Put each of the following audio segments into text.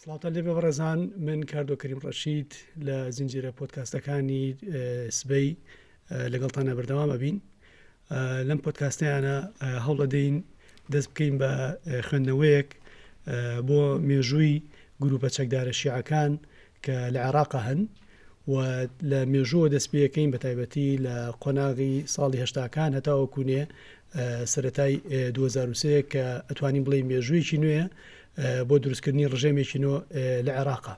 سڵاوتان لێبێ بەڕێزان من کاردۆ کەریم ڕەشید لە زنجیرە پۆدکاستەکانی سبەی لەگەڵتانە بەردەوام ئەبین لەم پۆدکاستەیانە هەوڵەدەین دەست بکەین بە خوێندنەوەیەک بۆ مێژووی گروپە چەکدارە شیعەکان کە لە عێراقا هەن و لە مێژووە دەست پێەکەین بە تایبەتی لە قۆناغی ساڵی هەشتاکان هەتاوەکو نێ سەرەتای 2023 کە ئەتوانین بڵێین مێژوویەکی نوێیە بۆ دروستکردنی ڕژێمێکی نۆ لە عێراقا.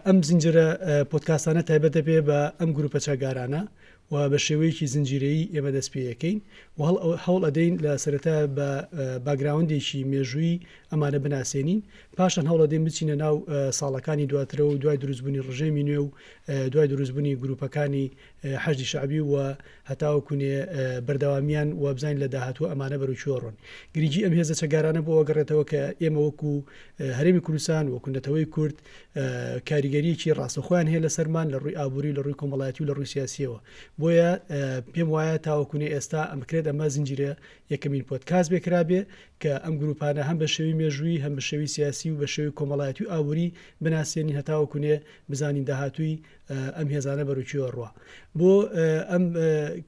ئەم زنجیرە پۆدکاستانە تایبەت دەبێ بە ئەم گروپە چەکدارانە و بە شێوەیەکی زنجیرەیی ئێمە دەست پێیەکەین و هەوڵ ئەدەین لە سەرەتا بە باگراوندێکی مێژووی ئەمانە بناسێنین پاشان هەوڵەدەین بچینە ناو ساڵەکانی دواترەوە و دوای دروستبوونی ڕژێمی نوێ و دوای دروستبوونی گروپەکانی حەشدی شەعبی و هەتاوەکو نێ بەردەوامیان و بزانین لە داهاتوو ئەمانە بەرەو کوێ ڕۆن. گرنگی ئەم هێزە چەکدارانە بۆ ئەگەڕێتەوە کە ئێمە وەکو هەرێمی کوردستان وەکو نەتەوەی کورد کاریگەریەکی ڕاستەخۆیان هەیە لەسەرمان لە ڕووی ئابووری و لە ڕووی کۆمەڵایەتی و لە ڕووی سیاسیەوە. بۆیە پێم وایە تاوەکو نێ ئێستا ئەمکرێت ئەمە زنجیرە یەکەمین پۆدکاست بێ کرابێ کە ئەم گروپانە هەم بە شێوەی مێژوویی هەم بە شێوەی سیاسی و بە شێوەی کۆمەڵایەتی و ئابووری بناسێنین هەتاوەکو نێ بزانین داهاتووی ئەم هێزانە بەرەو کوێوە ڕوا. بۆ ئەم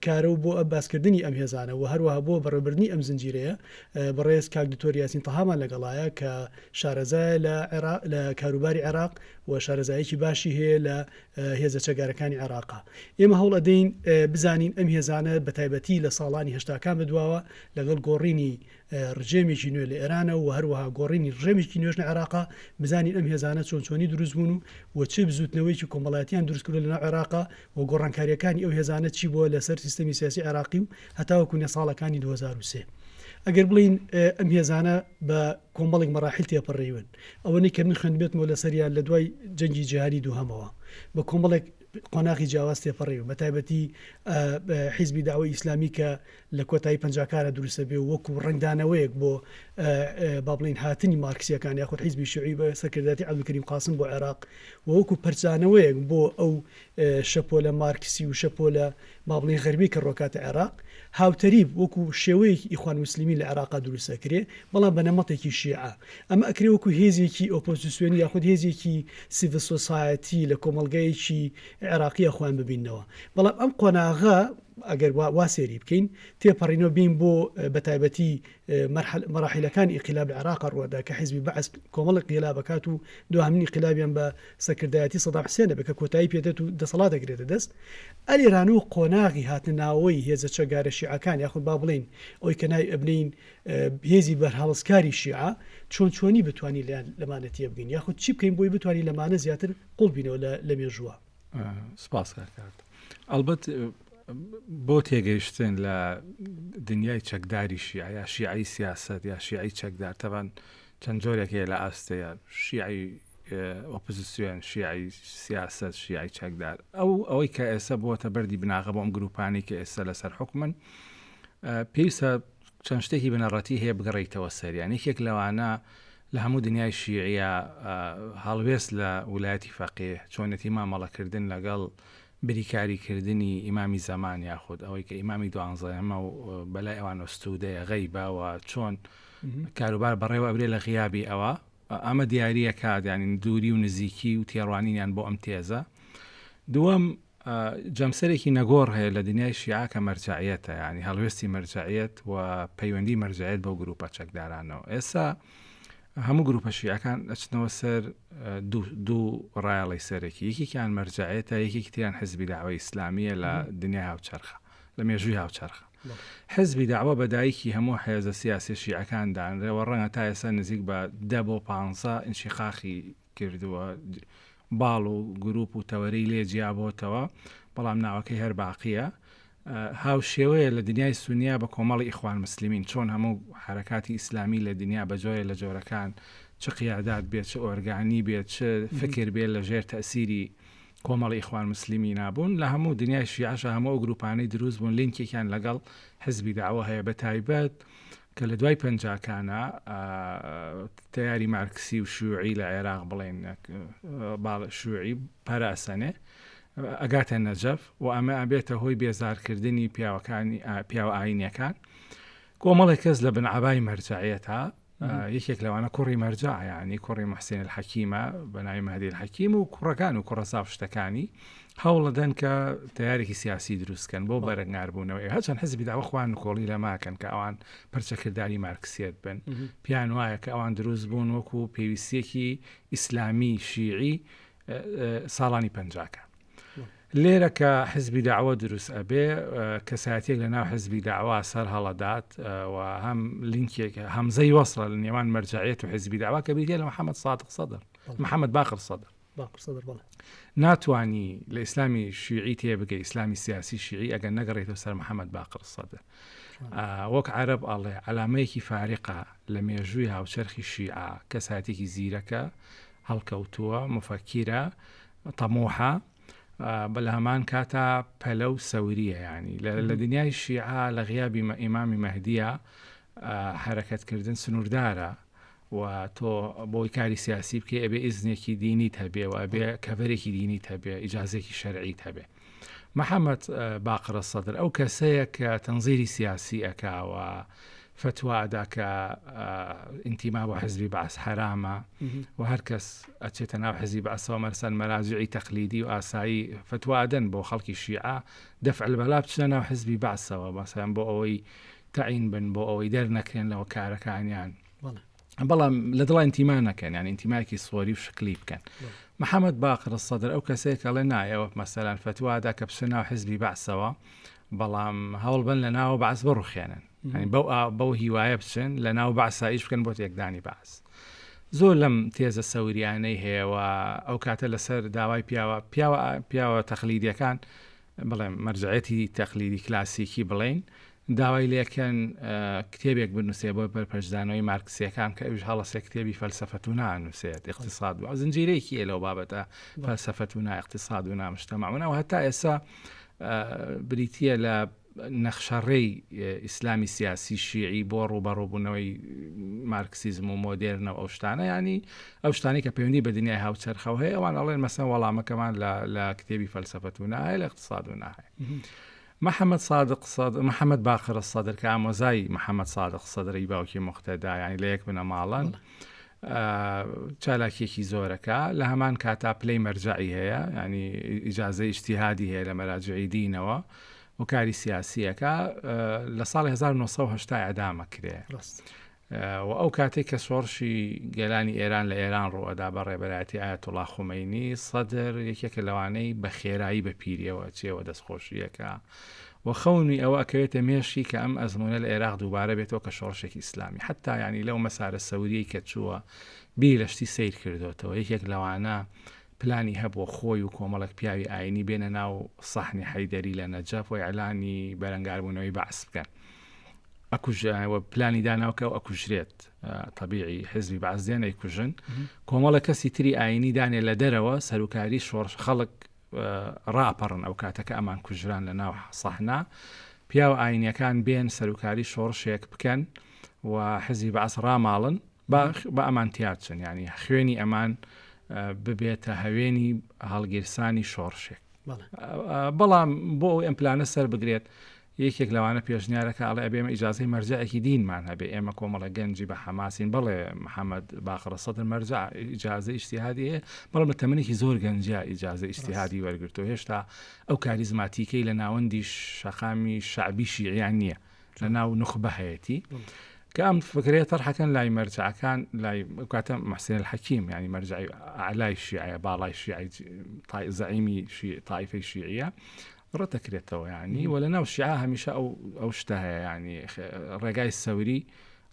کارە و بۆ باسکردنی ئەم هێزانە و هەروەها بۆ بەڕێوەبردنی ئەم زنجیرەیە بەڕێز کاک دکتۆر یاسین تەهامان لەگەڵایە کە شارەزایە لە عێراق لە کاروباری عێراق و شارەزایەکی باشی هەیە لە هێزە چەکدارەکانی عێراقا. ئێمە هەوڵ ئەدەین بزانین ئەم هێزانە بە تایبەتی لە ساڵانی هەشتاکان بەدواوە لەگەڵ گۆڕینی ڕژێمێکی نوێ لە ئێرانە و هەروەها گۆڕینی ڕژێمێکی نوێش لە عێراقا، بزانین ئەم هێزانە چۆن چۆنی دروست بوون و و چ بزووتنەوەیەکی کۆمەڵایەتیان دروست کردووە لەناو عێراقا و گۆڕانکارییەکانی ئەو هێزانە چی بووە لەسەر سیستەمی سیاسی عێراقی و هەتاوەکو نێ ساڵەکانی 2003. ئەگەر بڵێین ئەم هێزانە بە کۆمەڵێک مەراحیل تێپەڕیون، ئەوەنەی کە من خوێندبێتمەوە لەسەریان لە دوای جەنگی جیهانی دووهەمەوە بە کۆمەڵێک قۆناغی جیاواز تێپەڕیون، بە تایبەتی حیزبی دەعوەی ئیسلامی کە لە کۆتایی پەنجاکانە دروست دەبێ و وەکو ڕەنگدانەوەیەک بۆ با بڵێین هاتنی مارکسییەکان یاخود حیزبی شیوعی بە سەرکردایەتی عەبدولکەریم قاسم بۆ عێراق و وەکو پەرچدانەوەیەک بۆ ئەو شەپۆلە مارکسی و شەپۆلە با بڵێین غەربی کە ڕۆکاتە عێراق هاوتەریب وەکو شێوەیەکی ئیخوان موسلیمین لە عێراقا دروست ئەکرێ بەڵام بە نەمەتێکی شیعە ئەمە ئەکرێ وەکو هێزێکی ئۆپۆزیسیۆنی یاخود هێزێکی civil society لە کۆمەڵگەیەکی عێراقیە خۆیان ببیننەوە بەڵام ئەم قۆناغە ئەگەر وا سەیری بکەین تێپەڕینەوە بین بۆ بەتایبەتی مەراحیلەکانی ئینقلاب لە عێراق ڕووەدا کە حیزبی بەعس کۆمەڵێک ئینقلاب ئەکات و دواهەمین ئینقلابیان بە سەرکردایەتی سەدام حسێن دەبێت کە کۆتایی پێدێت و دەسەڵات دەگرێتە دەست ئەلێران و قۆناغی هاتنە ناوەوەی هێزە چەکدارە شیعەکان یاخود با بڵێین ئەوەی کە ناوی ئەبنین هێزی بەرهەڵستکاری شیعە چۆن چۆنی بتوانین لەمانە تێبگەین یاخود چی بکەین بۆی بتوانین لەمانە زیاتر قوڵ بینەوە لە مێژووە. سپاس کاک کارد. ئەڵبەت بۆ تێگەیشتن لە دنیای چەکداری شیعە یا شیعەی سیاست یا شیعەی چەکدار تەبان چەند جۆرێک هەیە لە ئاستەیە شیعی ئۆپۆزیسیۆن شیعی سیاست شیعی چەکدار ئەو ئەوەی کە ئێستا بووەتە بەردی بناغە بۆ ئەم گروپانی کە ئێستا لەسەر حکومن پێویستە چەند شتێکی بنەڕەتی هەیە بگەڕێیتەوە سەریان، یەکێک لەوانە لە هەموو دنیای شیعیە هەڵوێست لە ولایەتی فەقیه، چۆنێتی مامەڵەکردن لەگەڵ بریکاریکردنی ئیمامی زەمان یاخود ئەوەی کە ئیمامی دوانزەیەمە و بەلای ئەوانەوە ستوودەیە، غەیبە، و چۆن کاروبار بەڕێوە ئەبرێ لە غیابی ئەوە، ئەمە دیارییە کات یانی دووری و نزیکی و تێڕوانینیان بۆ ئەم تێزە. دووەم جەمسەرێکی نەگۆڕ هەیە لە دنیای شیعە کە مەرجەعیەتە، یانی هەڵوێستی مەرجەعیەت و پەیوەندی مەرجەعیەت بەو گروپە چەکدارانەوە. ئێستا هەموو گروپە شیعەکان ئەچنەوە سەر دوو ڕایەڵی سەرەکی، یەکێکیان مەرجەعیەتە، یەکێکی تریان حزبی دەعوەی ئیسلامییە لە دنیای هاوچەرخە، لە مێژووی هاوچەرخە. حزبی دەعوە بە دایکی هەموو حێزە سیاسیە شیعەکان دانرێ و ڕەنگە تا ئێستا نزیک بە دە بۆ پانزە ئینشیقاقی کردووە، باڵ و گروپ و تەوەرەی لێ جیابۆتەوە، بەڵام ناوەکەی هەر باقییە. هاوشێوەیە لە دنیای سونیا بە کۆمەڵی ئیخوان مسلمین، چۆن هەموو حەرەکاتی ئیسلامی لە دنیا بە جۆرێ لە جۆرەکان چ قیادات بێت، چ ئۆرگانی بێت، چ فکر بێت لە ژێر تەئسیری کۆمەڵی ئیخوان مسلمینا بوون، لە هەموو دنیای شیعەشا هەموو ئەو گروپانەی دروست بوون لینکێکیان لەگەڵ حزبی دەعوە هەیە بە تایبەت کە لە دوای پەنجاکانە تەیاری مارکسی و شیوعی لە عێراق بڵێن باڵ شیوعی پەرە ئەسەنێ ئەگاتە نەجەف و ئەمە ئەبێتە هۆی بێزارکردنی پیاوەکانی پیاوە ئاینیەکان کۆمەڵێک کەس لە بن عەبای مەرجەعیەتا. یەکێک لەوانە کوڕی مەرجع یعنی کوڕی محسین الحەکیمە بە ناوی مەهدی الحەکیم و کوڕەکان و کوڕەزا و شتەکانی هەوڵەدەن کە تیارێکی سیاسی دروستکەن بۆ بەرەنگاربوونەوەی هەچەند حزبی داوە خوان نکۆڵی لە ماکەن کە ئەوان پرچەکرداری مارکسیەت بن پیان وایە کە ئەوان دروست بوون وەکو پێویستیەکی ئیسلامی شیعی ساڵانی پەنجاکان. لێرە کە حزبی داوە دروست ئەبێ کەسایەتێک لە ناو حزبی داوا سەر هەڵەدات و هەم لینکێک هەمزەی وەسڵە لە نێوان مەرجعیت و حزبی داوا کە بریتە لە محەممەد سادق سەدر محەممەد باقر سەدر ناتوانی لە ئیسلامی شیعی تێبگەی ئیسلامی سیاسی شیعی ئەگەر نەگەڕێتەوە سەر محەممەد باقر سەدر وەک عەرەب ئەڵێ عەلامەیەکی فاریقە لە مێژووی هاوچەرخی شیعە کەسایەتێکی زیرەکە هەڵکەوتووە، موفەکیرە، تەموحە، بە لە هەمان کاتا پەلە و سەوریە یانی لە دنیای شیعە لە غیابی ئیمامی مەهدیە حەرەکەتکردن سنووردارە و تۆ بۆی کاری سیاسی بکەی ئەبێ ئیزنێکی دینیت هەبێ و ئەبێ کەڤەرێکی دینیت هەبێ ئیجازێکی شەرعیت هەبێ. محەمەد باقر سەدر ئەو کەسەیە کە تەنزیری سیاسی ئەکا و فەتوا ئەدا کە ئینتیما بۆ حزبی بەعس حەرامە و هەر کەس ئەچێتە ناو حزبی بەعسەوە مەرسەن مەراجعی تەقلیدی و ئاسایی فەتوا ئەدەن بۆ خەڵکی شیعە دەفع البەلا بچنە ناو حزبی بەعسەوە مەسەلەن بۆ ئەوەی تەعین بن بۆ ئەوەی دەرنەکرێن لەوە کارەکانیان. بەڵام لە دڵا ئینتیما نەکەن یان ئینتیمایەکی سۆری و شکلی بکەن محەممەد باقر سەدر ئەو کەسێک کەڵێ نایەوە مەسەلەن فتوادا کە بچە ناو حزبی بەعسەوە بەڵام هەوڵ بن لە ناوە بەعس بڕوخێنن بەو بەو هیوایە بچن لە ناو بەعسا ئیش بکەن بۆ تێکدانی بەعس زۆر لەم تێزە سەوریانەی هەیەوە ئەو کاتە لەسەر داوای پیاوە پیاوە پیاوە تەقلیدیەکان بڵێم مەرجعەتی تەقلیدی کلاسیکی بڵین داوای لێکەن کتێبێک بنووسێ بۆ بەرپەرچدانەوەی مارکسییەکان کە ئەویش هەڵەسێ کتێبی فەلسەفەتونا ئەنووسێت اقتصاد و زنجیرەیەکی لەو بابەتە فەلسەفەتونا اقتصاد و نامجتمعنا و هەتا ئێستا بریتە لە نەخشەڕێی ئیسلامی سیاسی شیعی بۆ ڕووبەڕووبوونەوەی مارکسیزم و مۆدێرنە و ئەو شتانە ینی ئەو شتانی کە پەیوەندی بە دنیای هاوچەرخەوە هەیە ئەوان ئەڵێن مەسەن وەڵامەکەمان لە کتێبی فەلسەفەتونا هەیە لە اقتصاد و ناهەیە. محەمەد سادق سەدر، محەمەد باقر سەدر کە ئامۆزای محەمەد سادق سەدرەی باوکی موقتەدا یانی لە یەک بنەماڵەن چالاکیەکی زۆرەکە لە هەمان کاتا پلەی مەرجعی هەیە ینی ئیجازە ئیجتیهادی هەیە لە مەراجعی دینەوە و کاری سیاسیەکە لە ساڵی 1970 ئەدامە کرێ ڕاست و ئەو کاتەی کە شۆڕشی گەلانی ئێران لە ئێران ڕووئەدا بە ڕێبەرایەتی ئایەتوڵا خومەینی، سەدر یەکێکە لەوانەی بە خێرایی بە پیریەوە ئەچێ و دەستخۆشییەکا و خەونی ئەوە ئەکەوێتە مێشکی کە ئەم ئەزموونە لە ئێراق دووبارە بێتەوە کە شۆڕشێکی ئیسلامی حەتتا یانی لەو مەسارە سەوریەی کە چووە بیری لە شتی سەیر کردۆتەوە یەکێک لەوانە پلانی هەبووە خۆی و کۆمەڵێک پیاوی ئایینی بێنە ناو سەحنی حەیدەری لە نەجەف و ئیعلانی بەرەنگاربوونەوەی بەعس بکەن. ئەکوژرا و پلانی داناوە کە ئەو ئەکوژرێت تەبیعی حزبی بەعس دێن ئەیکوژن کۆمەڵە کەسی تری ئاینی دانێ لە دەرەوە سەرکاری شۆڕش خەڵک ڕاپەڕن ئەو کاتەکە ئەمان کوژران لە ناو سەحنا پیاو ئاینەکان بێن سەرکاری شۆڕشێک بکەن و حزبی بەعس ڕاماڵن بە ئەمان تیاچن ینی خوێنی ئەمان ببێتە هەوێنی هەڵگیرسانی شۆڕشێک بەڵام بۆ ئەوەی ئەم پلانە سەر بگرێت یەکێک لەوانە پێشنیارەکە ئەڵێ ئەبێ ئێمە ئیجازەی مەرجەعێکی دینمان هەبێ ئێمە کۆمەڵە گەنجی بە حەماسین بەڵێ محەممەد باقڕ سەدر مەرجع ئیجازە ئیجتیهادی هەیە بەڵام لە تەمەنێکی زۆر گەنجیا ئیجازە ئیجتیهادی وەرگرتووە هێشتا ئەو کاریزماتیکەی لە ناوەندی شەقامی شەعبی شیعیان نییە لە ناو نوخبە هەیەتی کە ئەم فکرەیە تەرحەکەن لای مەرجعەکان لای کاتە محسن الحەکیم ینی مەرجعی ئەعلای شیعە باڵای شیعی زەعیمی تایفەی شیعیە ڕەتەکرێتەوە ینی و لە ناو شیعە هەمیشە ئەو ئەو شتە هەیە ینی ڕێگای سەوری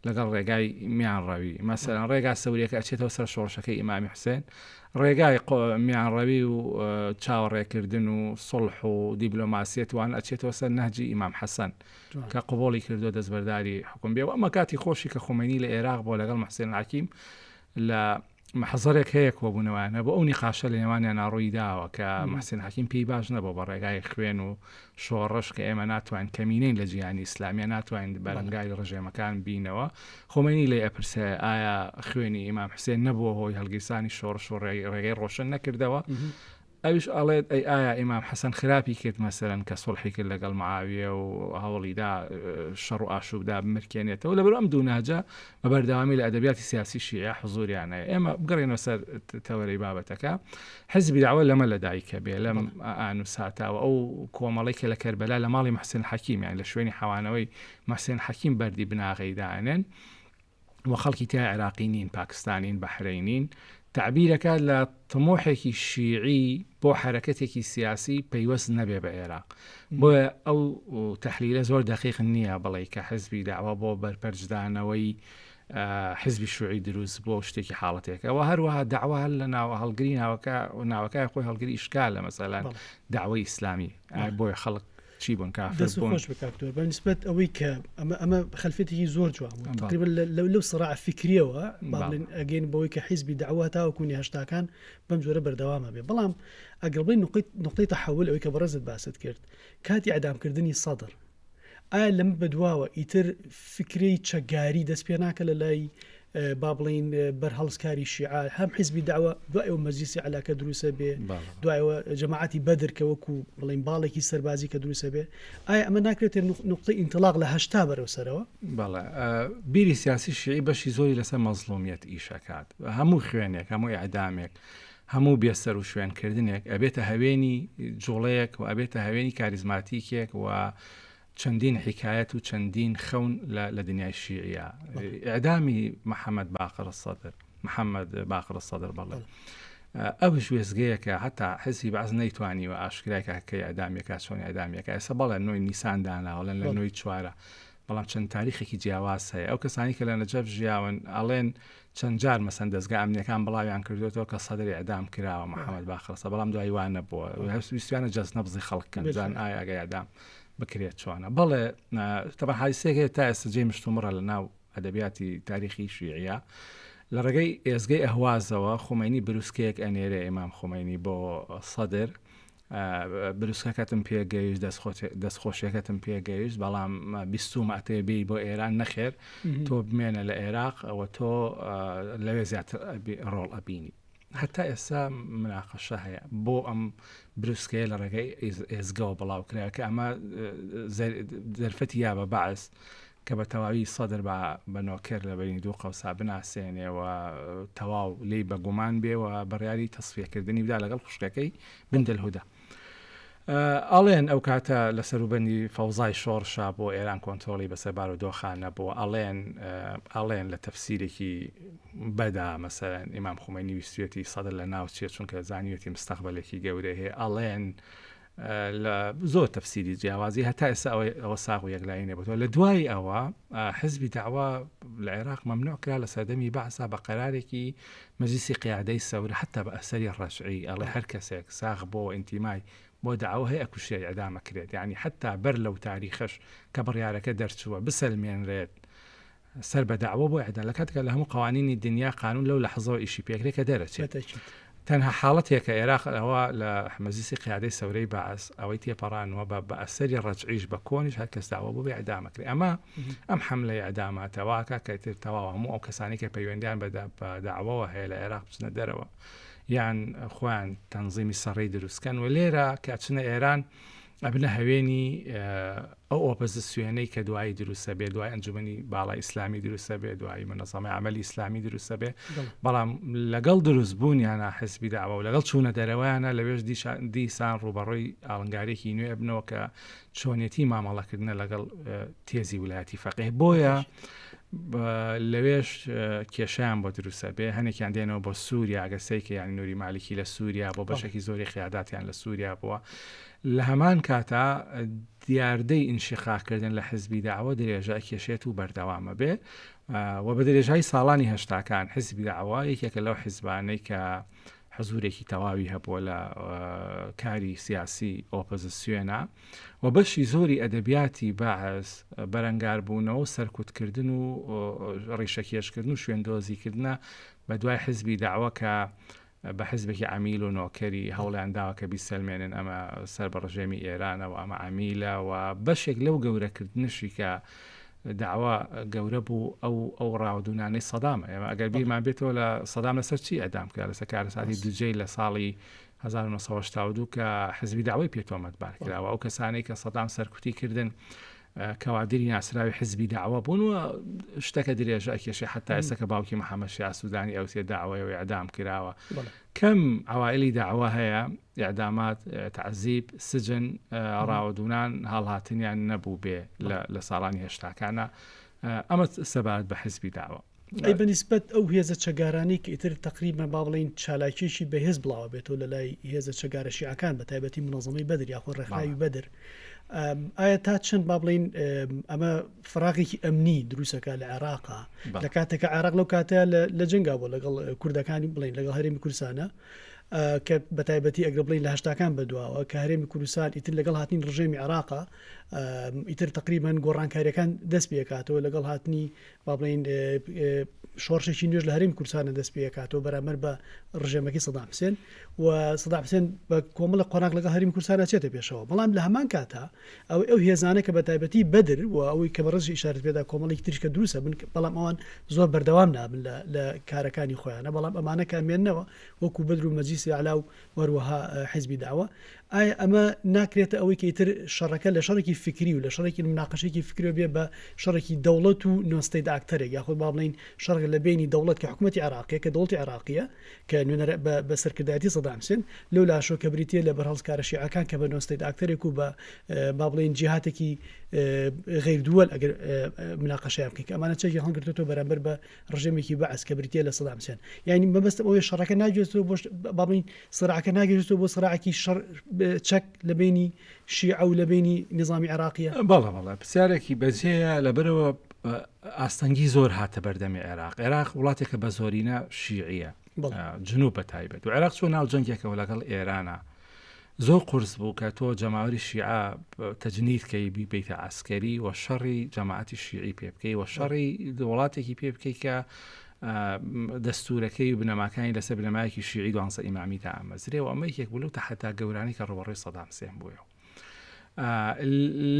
لەگەڵ ڕێگای میانڕەوی مەسەلەن ڕێگا سەوریەکە ئەچێتەوە سەر شۆڕشەکەی ئیمامی حوسێن ڕێگای میانڕەوی و چاوەڕێکردن و سڵح و دیبلۆماسیەت وان ئەچێتەوە سەر نەهجی ئیمام حەسەن کە قبوڵی کردو دەستبەرداری حکوم بێ و ئەمە کاتی خۆشی کە خومەینی لە عێراق بۆ لەگەڵ محسێن حەکیم لە مەحزەرێک هەیە کۆبوونەوەیان هەبوو، ئەو نیقاشە لە نێوانیانا ڕووی داوە کە موحسین حەکیم پێی باش نەبووە بە ڕێگای خوێن و شۆڕش کە ئێمە ناتوانین کەمینەین لە جیهانی ئیسلامیا ناتوانین بەرەنگاری ڕژێمەکان بینەوە، خومەینی لێی ئەپرسێ ئایا خوێنی ئیمام حوسێن نەبووە هۆی هەڵگیرسانی شۆڕش و ڕێگەی ڕۆشن نەکردەوە؟ ئەویش ئەڵێت ئەی ئایا ئیمام حەسەن خراپی کرد مەسەلەن کە سوڵحی کرد لەگەڵ معاویە و هەوڵی دا شەڕ و ئاشوبدا بمرکێنێتەوە لەبەر ئەم دوو ناجە بە بەردەوامی لە ئەدەبیاتی سیاسی شیعە حزوریان هەیە ئێمە بگەڕێنەوە سەر تەوەرەی بابەتەکە حزبی داوە لەمە لەدایکە بێ لەم ئان و ساتاوە ئەو کۆمەڵی کە لە کەربەلا لە ماڵی محسن حەکیم یان لە شوێنی حەوانەوەی محسن حەکیم بەردی بناغەی دانێن و خەڵکی تیا عێراقی نین، پاکستانین، بەحرەینین، تەعبیرەکە لە تموحێکی شیعی بۆ حەرەکەتێکی سیاسی پەیوەست نەبێ بە عێراق. بۆیە ئەو تەحلیلە زۆر دەقیق نییە بڵێی کە حزبی دەعوە بۆ بەرپەرچدانەوەی حزبی شوعی دروست بۆ شتێکی حاڵەتێکە و هەروەها دەعوە هەر لە ناوە هەڵگری ناوەکە ناوەکە خۆی هەڵگری ئیشکالە مەسەلەن دەعوەی ئیسلامی بۆیە خەڵک چی بوون کافر دەست بوون. خۆش بێ کاک دکتۆر بە نسبەت ئەوەی کە ئەمە ئەمە خەلفێتێکی زۆر جوان بوو تقریبا لە لەو سڕاع فیکریەوە با بڵێن ئەگەین بەوەی کە حیزبی دەعوە تاوەکو نی هەشتاکان بەم جۆرە بەردەوامە بێ بەڵام ئەگەر بڵێین نقطەی نقطەی تەحول ئەوەی کە بەڕێزت باست کرد کاتی ئیعدامکردنی سەدر ئایا لەمە بەدواوە ئیتر فکرەی چەکگاری دەست پێ ناکە لە لای با بڵین بەرهەڵستکاری شیعە هەم حیزبی داوە دوای ئەو مەجلیسی عەلاکە دروستە بێ دوایەوە جەماعەتی بەدر کە وەکو بڵین باڵێکی سەربازی کە دروستە بێ ئایا ئەمە ناکرێتە نقطەی ئینتلاق لە هەشتا بەرەو سەرەوە؟ بەڵێ بیری سیاسی شیعی بەشی زۆری لەسەر مەزڵومیەت ئیشەکات هەموو خوێنێک هەموو ئیعدامێک هەموو بێسەر و شوێنکردنێک ئەبێتە هەوێنی جوڵەیەک و ئەبێتە هەوێنی کاریزماتیکێک و چەندین حیکایەت و چەندین خەون لە دنیای شیعیە ئیعدامی محەممەد باقر سەدر محەممەد باقر سەدر بەڵێ ئەوش وێزگەیەکە هەتا حزبی بەعس نەیتوانیوە ئاشکرای کە کە ئیعدامیەکە چۆن ئیعدامیەکە ئێستا بەڵێ نۆی نیسان داناوەڵێن لە نۆی چوارە بەڵام چەند تاریخێکی جیاواز هەیە ئەو کەسانی کە لە نەجەف ژیاون ئەڵێن چەند جار مەسەن دەزگا ئەمنیەکان بڵاویان کردوێتەوە کە سەدر ئیعدام کراوە محەممەد باقرسە بەڵام دوای وان نەبووە ویستیانە جەست نەبزی خەڵک کەن جان ئایا ئەگە ئیعدام بکرێت چۆنە بەڵێ تەبعەن حادیسەیەک هەیە تا ئێستا جێی مشتومڕە لە ناو ئەدەبیاتی تاریخی شیعیە لە ڕێگەی ئێزگەی ئەهوازەوە خومەینی بروسکەیەک ئەنێرێ ئیمام خومەینی بۆ سەدر بروسکەکەتم پێگەیشت دەستخۆشیەکەتم پێگەیشت بەڵام بیستومە ئەتەوێ بێی بۆ ئێران نەخێر تۆ بمێنە لە عێراق ئەوە تۆ لەوێ زیاتر ڕۆڵ ئەبینی هەتا ئێستا مناقەشە هەیە بۆ ئەم بروسکەیە لە ڕێگەی ئێزگەوە بڵاو کرا کە ئەمە دەرفەتی یا بە بەعس کە بە تەواوی سەدر بە بە نۆکەر لە بەینی دوو قەوسا بناسێنێ و تەواو لێی بەگومان بێ و بڕیاری تەسفیەکردنی بدا لەگەڵ خوشکەکەی بندەلهودا. ئەڵێن ئەو کاتە لە سەروبەندی فەوزای شۆڕشا بۆ ئێران کۆنترۆڵی بەسەر بارودۆخا نەبووە ئەڵێن ئەڵێن لە تەفسیرێکی بەدا مەسەلەن ئیمام خومەینی ویستویەتی سەدر لە ناو چێت چونکە زانیوێتی مستەقبلێکی گەورەی هەیە ئەڵێن لە زۆر تەفسیری جیاوازی هەتا ئێستا ئەوەی ئەوە ساغ و یەکلایی نەبووەوە لە دوای ئەوە حزبی داوا لە عێراق مەمنوع کرا لە سەردەمی بەعسا بە قەرارێکی مەجلیسی قیادەی سەورە حەتا بە ئەسەری ڕەجعی ئەڵێ هەر کەسێک ساغ بۆوە ئینتیمای بۆ دەعوە هەیە ئەکوژرێت ئیعدام ئەکرێت یانی حەتا بەر لەو تاریخەش کە بڕیارەکە دەرچووە بسەلمێنرێت سەر بە دەعوە بۆ ئیعدام لە کاتێکا لە هەموو قەوانینی دنیا قانون لەو لەحزەوە ئیشی پێکرێت کە دەرەچێت بەتەکید. تەنها حاڵەتێکە ئێراق ئەوە لە مەجلیسی قیادەی سەورەی بەعس ئەوەی تێپەڕانوە بە بە ئەسەری ڕەجعیش بە کۆنیش هەر کەس داوە بۆ بێ ئیعدام ئەکرێ ئەمە ئەم حەملەی ئیعداماتە واکا کە ئیتر تەواو هەموو ئەو کەسانەی کە پەیوەندیان بە بە دەعوەوە هەیە لە عێراق بچنە دەرەوە یان خۆیان تەنزیمی سەڕی دروست کەن و لێرە کە ئەچنە ئێران ئەبنە هەوێنی ئەو ئۆپۆزسیۆنەی کە دوایی دروستە بێ دوای ئەنجومەنی باڵای ئیسلامی دروستە بێ دوایی منەزەمەی عەمەلی ئیسلامی دروستە بێ بەڵام لەگەڵ دروست بوونیانە حزبی داوە و لەگەڵ چوونە دەرەوەیانە لەوێش دیسان ڕووبەڕووی ئاڵنگارێکی نوێ ئەبنەوە کە چۆنیەتی مامەڵەکردنە لەگەڵ تێزی ولایەتی فەقیه بۆیە لەوێش کێشیان بۆ دروستە بێ هەنێکیان دێنەوە بۆ سووریا ئەگەر سەیکە یانی نوری مالیکی لە سووریا بۆ بەشێکی زۆری قیاداتیان لە سووریا بووە لە هەمان کاتا دیاردەی ئینشیقاقکردن لە حزبی دەعوە درێژە ئەکێشێت و بەردەوامە بێ و بە درێژای ساڵانی هەشتاکان حزبی دەعوە یەکێکە لەو حزبانەی کە حزورێکی تەواوی هەبووە لە کاری سیاسی ئۆپۆزیسیۆنە و بەشی زۆری ئەدەبیاتی بەعس بەرەنگاربوونەوە و سەرکوتکردن و ڕیشەکێشکردن و شوێندۆزیکردنە بە دوای حزبی دەعوە کە بە حزبێکی عەمیل و نۆکەری هەوڵیان داوە کە بیسەلمێنن ئەمە سەر بە ڕژێمی ئێرانە و ئەمە عەمیلە و بەشێک لەو گەورەکردنەشی کە داوا گەورە بوو ئەو ئەو ڕاودونانەی سەدامە ئێمە ئەگەر بیرمان بێتەوە لە سەدام لەسەر چی ئەدام کرا لەسەر کارەساتی دوجەی لە ساڵی 1982 کە حزبی داوای پێ تۆمەتبار کراوە ئەو کەسانەی کە سەدام سەرکوتی کردن کەوادری ناسراوی حزبی داوا بوون و شتەکە درێژە ئەکێشێ حتا ئێستا کە باوکی محەممەد شیاع سوودانی ئەوسێ داوایە و ئیعدام کراوە کەم عوائلی داوا هەیە ئیعدامات تعزیب سجن ڕاوەدوونان هەڵهاتنیان نەبوو بێ لە ساڵانی هێشتاکانە ئەمە سەبارەت بە حزبی داوە. ئەی بە نیسبەت ئەو هێزە چەکدارانەی کە ئیتر تەقریبەن با بڵێین چالاکییەکی بەهێز بڵاوە بێتەوە لە لای هێزە چەکدارە شیعەکان بە تایبەتی مونەزەمەی بەدر یاخود ڕێکخراوی بەدر ئایا تا چەند با بڵێین ئەمە فراغێکی ئەمنی دروستەکە لە عێراقا لە کاتێکە عێراق لەو کاتە لە جەنگا بۆ لەگەڵ کوردەکانی بڵین لەگەڵ هەرێمی کوردستانە کە بە تایبەتی ئەگەر بڵین لە هەشتاکان بەدواوە کە هەرێمی کوردستان ئیتر لەگەڵ هاتنی ڕژێمی عێراقا ئیتر تقریبان گۆڕانکاریەکان دەست پێکاتەوە لەگەڵ هاتنی با بڵێین شۆڕشێکی نوێژ لە هەرێمی کوردستانە دەست پێکاتەوە بەرامبەر بە ڕژێمەکەی سەدام حسێن و سەدام حسێن بە کۆمەڵە قۆناغ لەگەڵ هەرێمی کوردستان چێتە پێشەوە بەڵام لە هەمان کاتا ئەو ئەو هێزانە کە بە تایبەتی بەدر و ئەوەی کە بەڕێز ئیشارەت پێدا کۆمەڵێکی تریش کە دروستە بن بەڵام ئەوان زۆر بەردەوام نابن لە کارەکانی خۆیانە بەڵام ئەمانە کە ئەمێنەوە وەکو بەدر و مەجلیسی ئەعلا و وەروەها حیزبی دەعوە ئایا ئەمە ناکرێتە ئەوەی کە ئیتر شەڕەکە لە شەڕێکی فیکری و لە شەڕێکی مناقەشێکی فکریەوە بێ بە شەڕێکی دەوڵەت و non state actor ێک یاخود با بڵێین شەڕێک لە بەینی دەوڵەت کە حکوومەتی عێراقیە کە دەوڵەتی عێراقیە کە نوێنەر بە سەرکردایەتی سەدام حسێن لەو لاشەوە کە بریتیە لە بەرهەڵستکارە شیعەکان کە بە non state actor ێک و بە با بڵێین جیهاتێکی غیر دووەل ئەگەر مناقەشەیان بکەین کە ئەمانە چەکی هەڵگرتووەتەوە بەرامبەر بە ڕژێمێکی بەعس کە بریتیە لە سەدام حسێن یعنی مەبەستم ئەوەیە شەڕەکە ناگوێزێتەوە بۆ با بڵێین سراعەکە ناگوێزێتەوە بۆ سراعێکی شەڕ چەک لە بینی شیعە و لە بینی نظامی عێراقیە. بەڵێ بەڵێ پرسیارێکی بەجێیە لەبەرەوە ئاستەنگی زۆر هاتە بەردەمی عێراق عێراق وڵاتێکە بە زۆرینە شیعیە جنوب بە تایبەت و عێراق چوە ناو جەنگێکەوە لەگەڵ ئێرانە زۆر قورس بوو کە تۆ جەماوەری شیعە تەجنید کەی بیبەیتە عەسکەری و شەڕی جەماعەتی شیعی پێ بکەی و شەڕی وڵاتێکی پێ بکەی کە دەستورەکەی و بنەماکانی لەسەر بنەمایەکی شیعی دوانزە ئیمامی دامەزرێ و ئەمە یەکێک بوو لەو تەحەدا گەورانەی کە ڕووبەڕووی سەدام حسێن بوویەوە.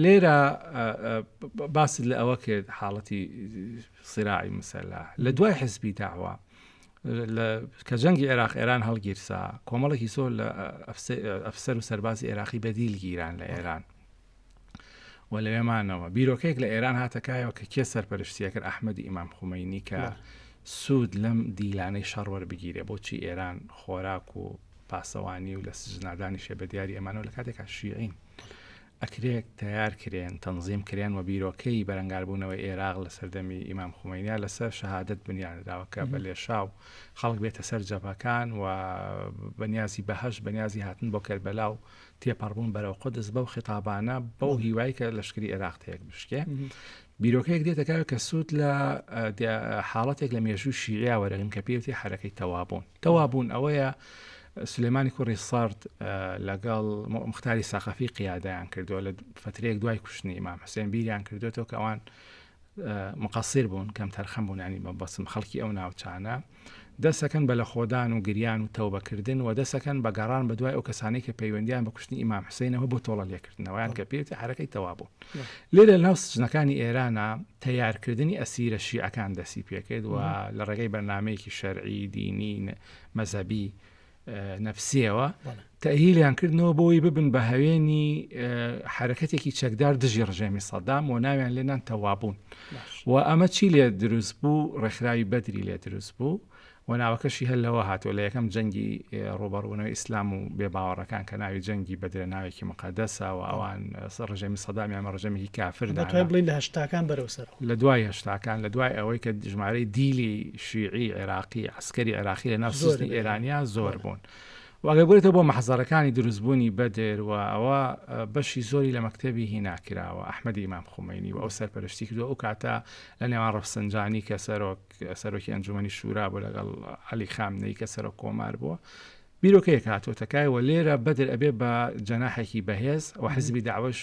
لێرە باست لە ئەوە کرد حاڵەتی سراعی مسەلا لە دوای حزبی داوا کە جەنگی عێراق ئێران هەڵگیرسا کۆمەڵێکی زۆر لە ئەفسەر و سەربازی عێراقی بەدیل گیران لە ئێران و لەوێمانەوە بیرۆکەیەک لە ئێران هاتەکایەوە کە کێ سەرپەرشتیە کرد ئەحمەدی ئیمام خومەینی کە سوود لەم دیلانەی شەڕ وەربگیرێ بۆچی ئێران خۆراک و پاسەوانی و لە سجنادانیشێ بە دیاری ئەمانەوە لە کاتێکا شیعین ئەکرێت تەیار کرێن، تەنزیم کرێن و بیرۆکەی بەرەنگاربوونەوەی ئێراق لە سەردەمی ئیمام خومەینیا لەسەر شەهادەت بنیانراوە کە بە لێشاو خەڵک بێتە سەر جەبهەکان و بە نیازی بەهەشت بە نیازی هاتن بۆ کەربەلا و تێپەڕبوون بەرەو قودس بەو خیتابانە بەو هیوای کە لەشکری ئێراق تێک بشکێ بیرۆکەیەک دێتە کاوێ کە سوود لە حاڵەتێک لە مێژوو شیعیا وەرەگرن کە پێوتی حەرەکەی تەوابوون تەوابوون ئەوەیە سلێمانی کوڕی سارد لەگەڵ مختاری ساقەفی قیادیان کردووە لە فترەیەک دوای کوشتنی ئیمام حسێن بیریان کردوێتەوە کە ئەوان مقصر بوون کەم تەرخەم بوون ینی بەسم خەڵکی ئەو ناوچانە دەسەکەن بە لەخۆدان و گریان و تەوبەکردن و دەسەکەن بە گەڕان بە دوای ئەو کەسانەی کە پەیوەندیان بە کوشتنی ئیمام حسینەوە بۆ تۆڵە لێکردنەوەیان کە پێوتی حرەکەی تەوابوون لێرە لەناو سجنەکانی ئێرانە تەیارکردنی ئەسیرە شیعەکان دەسی پێکرد و لە ڕێگەی بەرنمەیەکی شەرعی دینی مەزەبی نەفسیەوە تەهیلیان کردنەوە بۆی ببن بە هەوێنی حرەکەتێکی چەکدار دژی ڕژێمی سەدام و ناویان لێنان تەوابوون و ئەمە چی لێ دروست بوو ڕێکخراوی بەدری لێ دروست بوو و ناوەکەشی هەر لەوە هاتووە لە یەکەم جەنگی ڕووبەڕووبوونەوەی ئیسلام و بێباوەڕەکان کە ناوی جەنگی بەدرە ناوێکی موقەدەسە و ئەوان ڕژێمی سەدامیان بە ڕژێمێکی کافر دانا. دەتوانین بڵێین لە هەشتاکان بەرەو سەرەوە. لە دوای هەشتاکان لە دوای ئەوەی کە ژمارەی دیلی شیعی عێراقی عەسکەری عێراقی لە ناو سجنی ئێرانیا زۆر بوون. و ئەگەر بگەڕێیتەوە بۆ مەحزەرەکانی دروستبوونی بەدر و ئەوە بەشی زۆری لە مەکتەبی هینا کراوە ئەحمەدی ئیمام خومەینی و ئەو سەرپەرشتی کردووە ئەو کاتە لە نێوان ڕەفسنجانی کە سەرۆک سەرۆکی ئەنجومەنی شورا بوو لەگەڵ عەلی خامنەیی کە سەرۆک کۆمار بووە بیرۆکەیەک هاتووەتە کای و لێرە بەدر ئەبێ بە جەناحێکی بەهێز و حزبی داوەش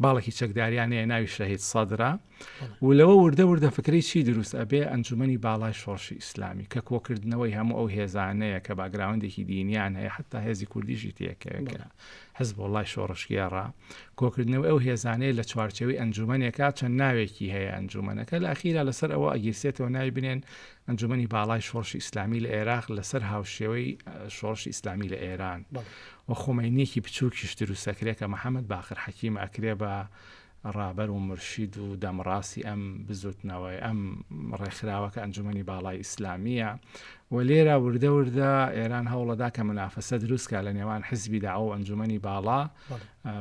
باڵێکی چەکداریان هەیە ناوی شەهید سەدرا و لەوە وردە وردە فکرەی چی دروست ئەبێ ئەنجومەنی باڵای شۆڕشی ئیسلامی کە کۆکردنەوەی هەموو ئەو هێزانەیە کە background ێکی دینیان هەیە حتا هێزی کوردیشی تێکەوێت کە. حزبوڵڵای شۆڕشگێڕە. کۆکردنەوەی ئەو هێزانەیە لە چوارچێوەی ئەنجوومەنێکا، چەند ناوێکی هەیە ئەنجوومەنەکە، لە ئەخیرا لەسەر ئەوە ئەگیرسێتەوە ناوی بنێن ئەنجوومەنی باڵای شۆڕشی ئیسلامی لە ئێراق لەسەر هاوشێوەی شۆڕشی ئیسلامی لە ئێران و خومەینیەکی بچووکیش دروست ئەکرێ کە محەمەد باقر حەکیم ئەکرێ بە ڕابەر و مورشید و دەمڕاستی ئەم بزوتنەوەی ئەم ڕێکخراوە کە ئەنجومەنی باڵای ئیسلامییە و لێرە وردە وردە ئێران هەوڵەدا کە منافەسە دروستکە لە نێوان حزبی داوە و ئەنجومەنی باڵا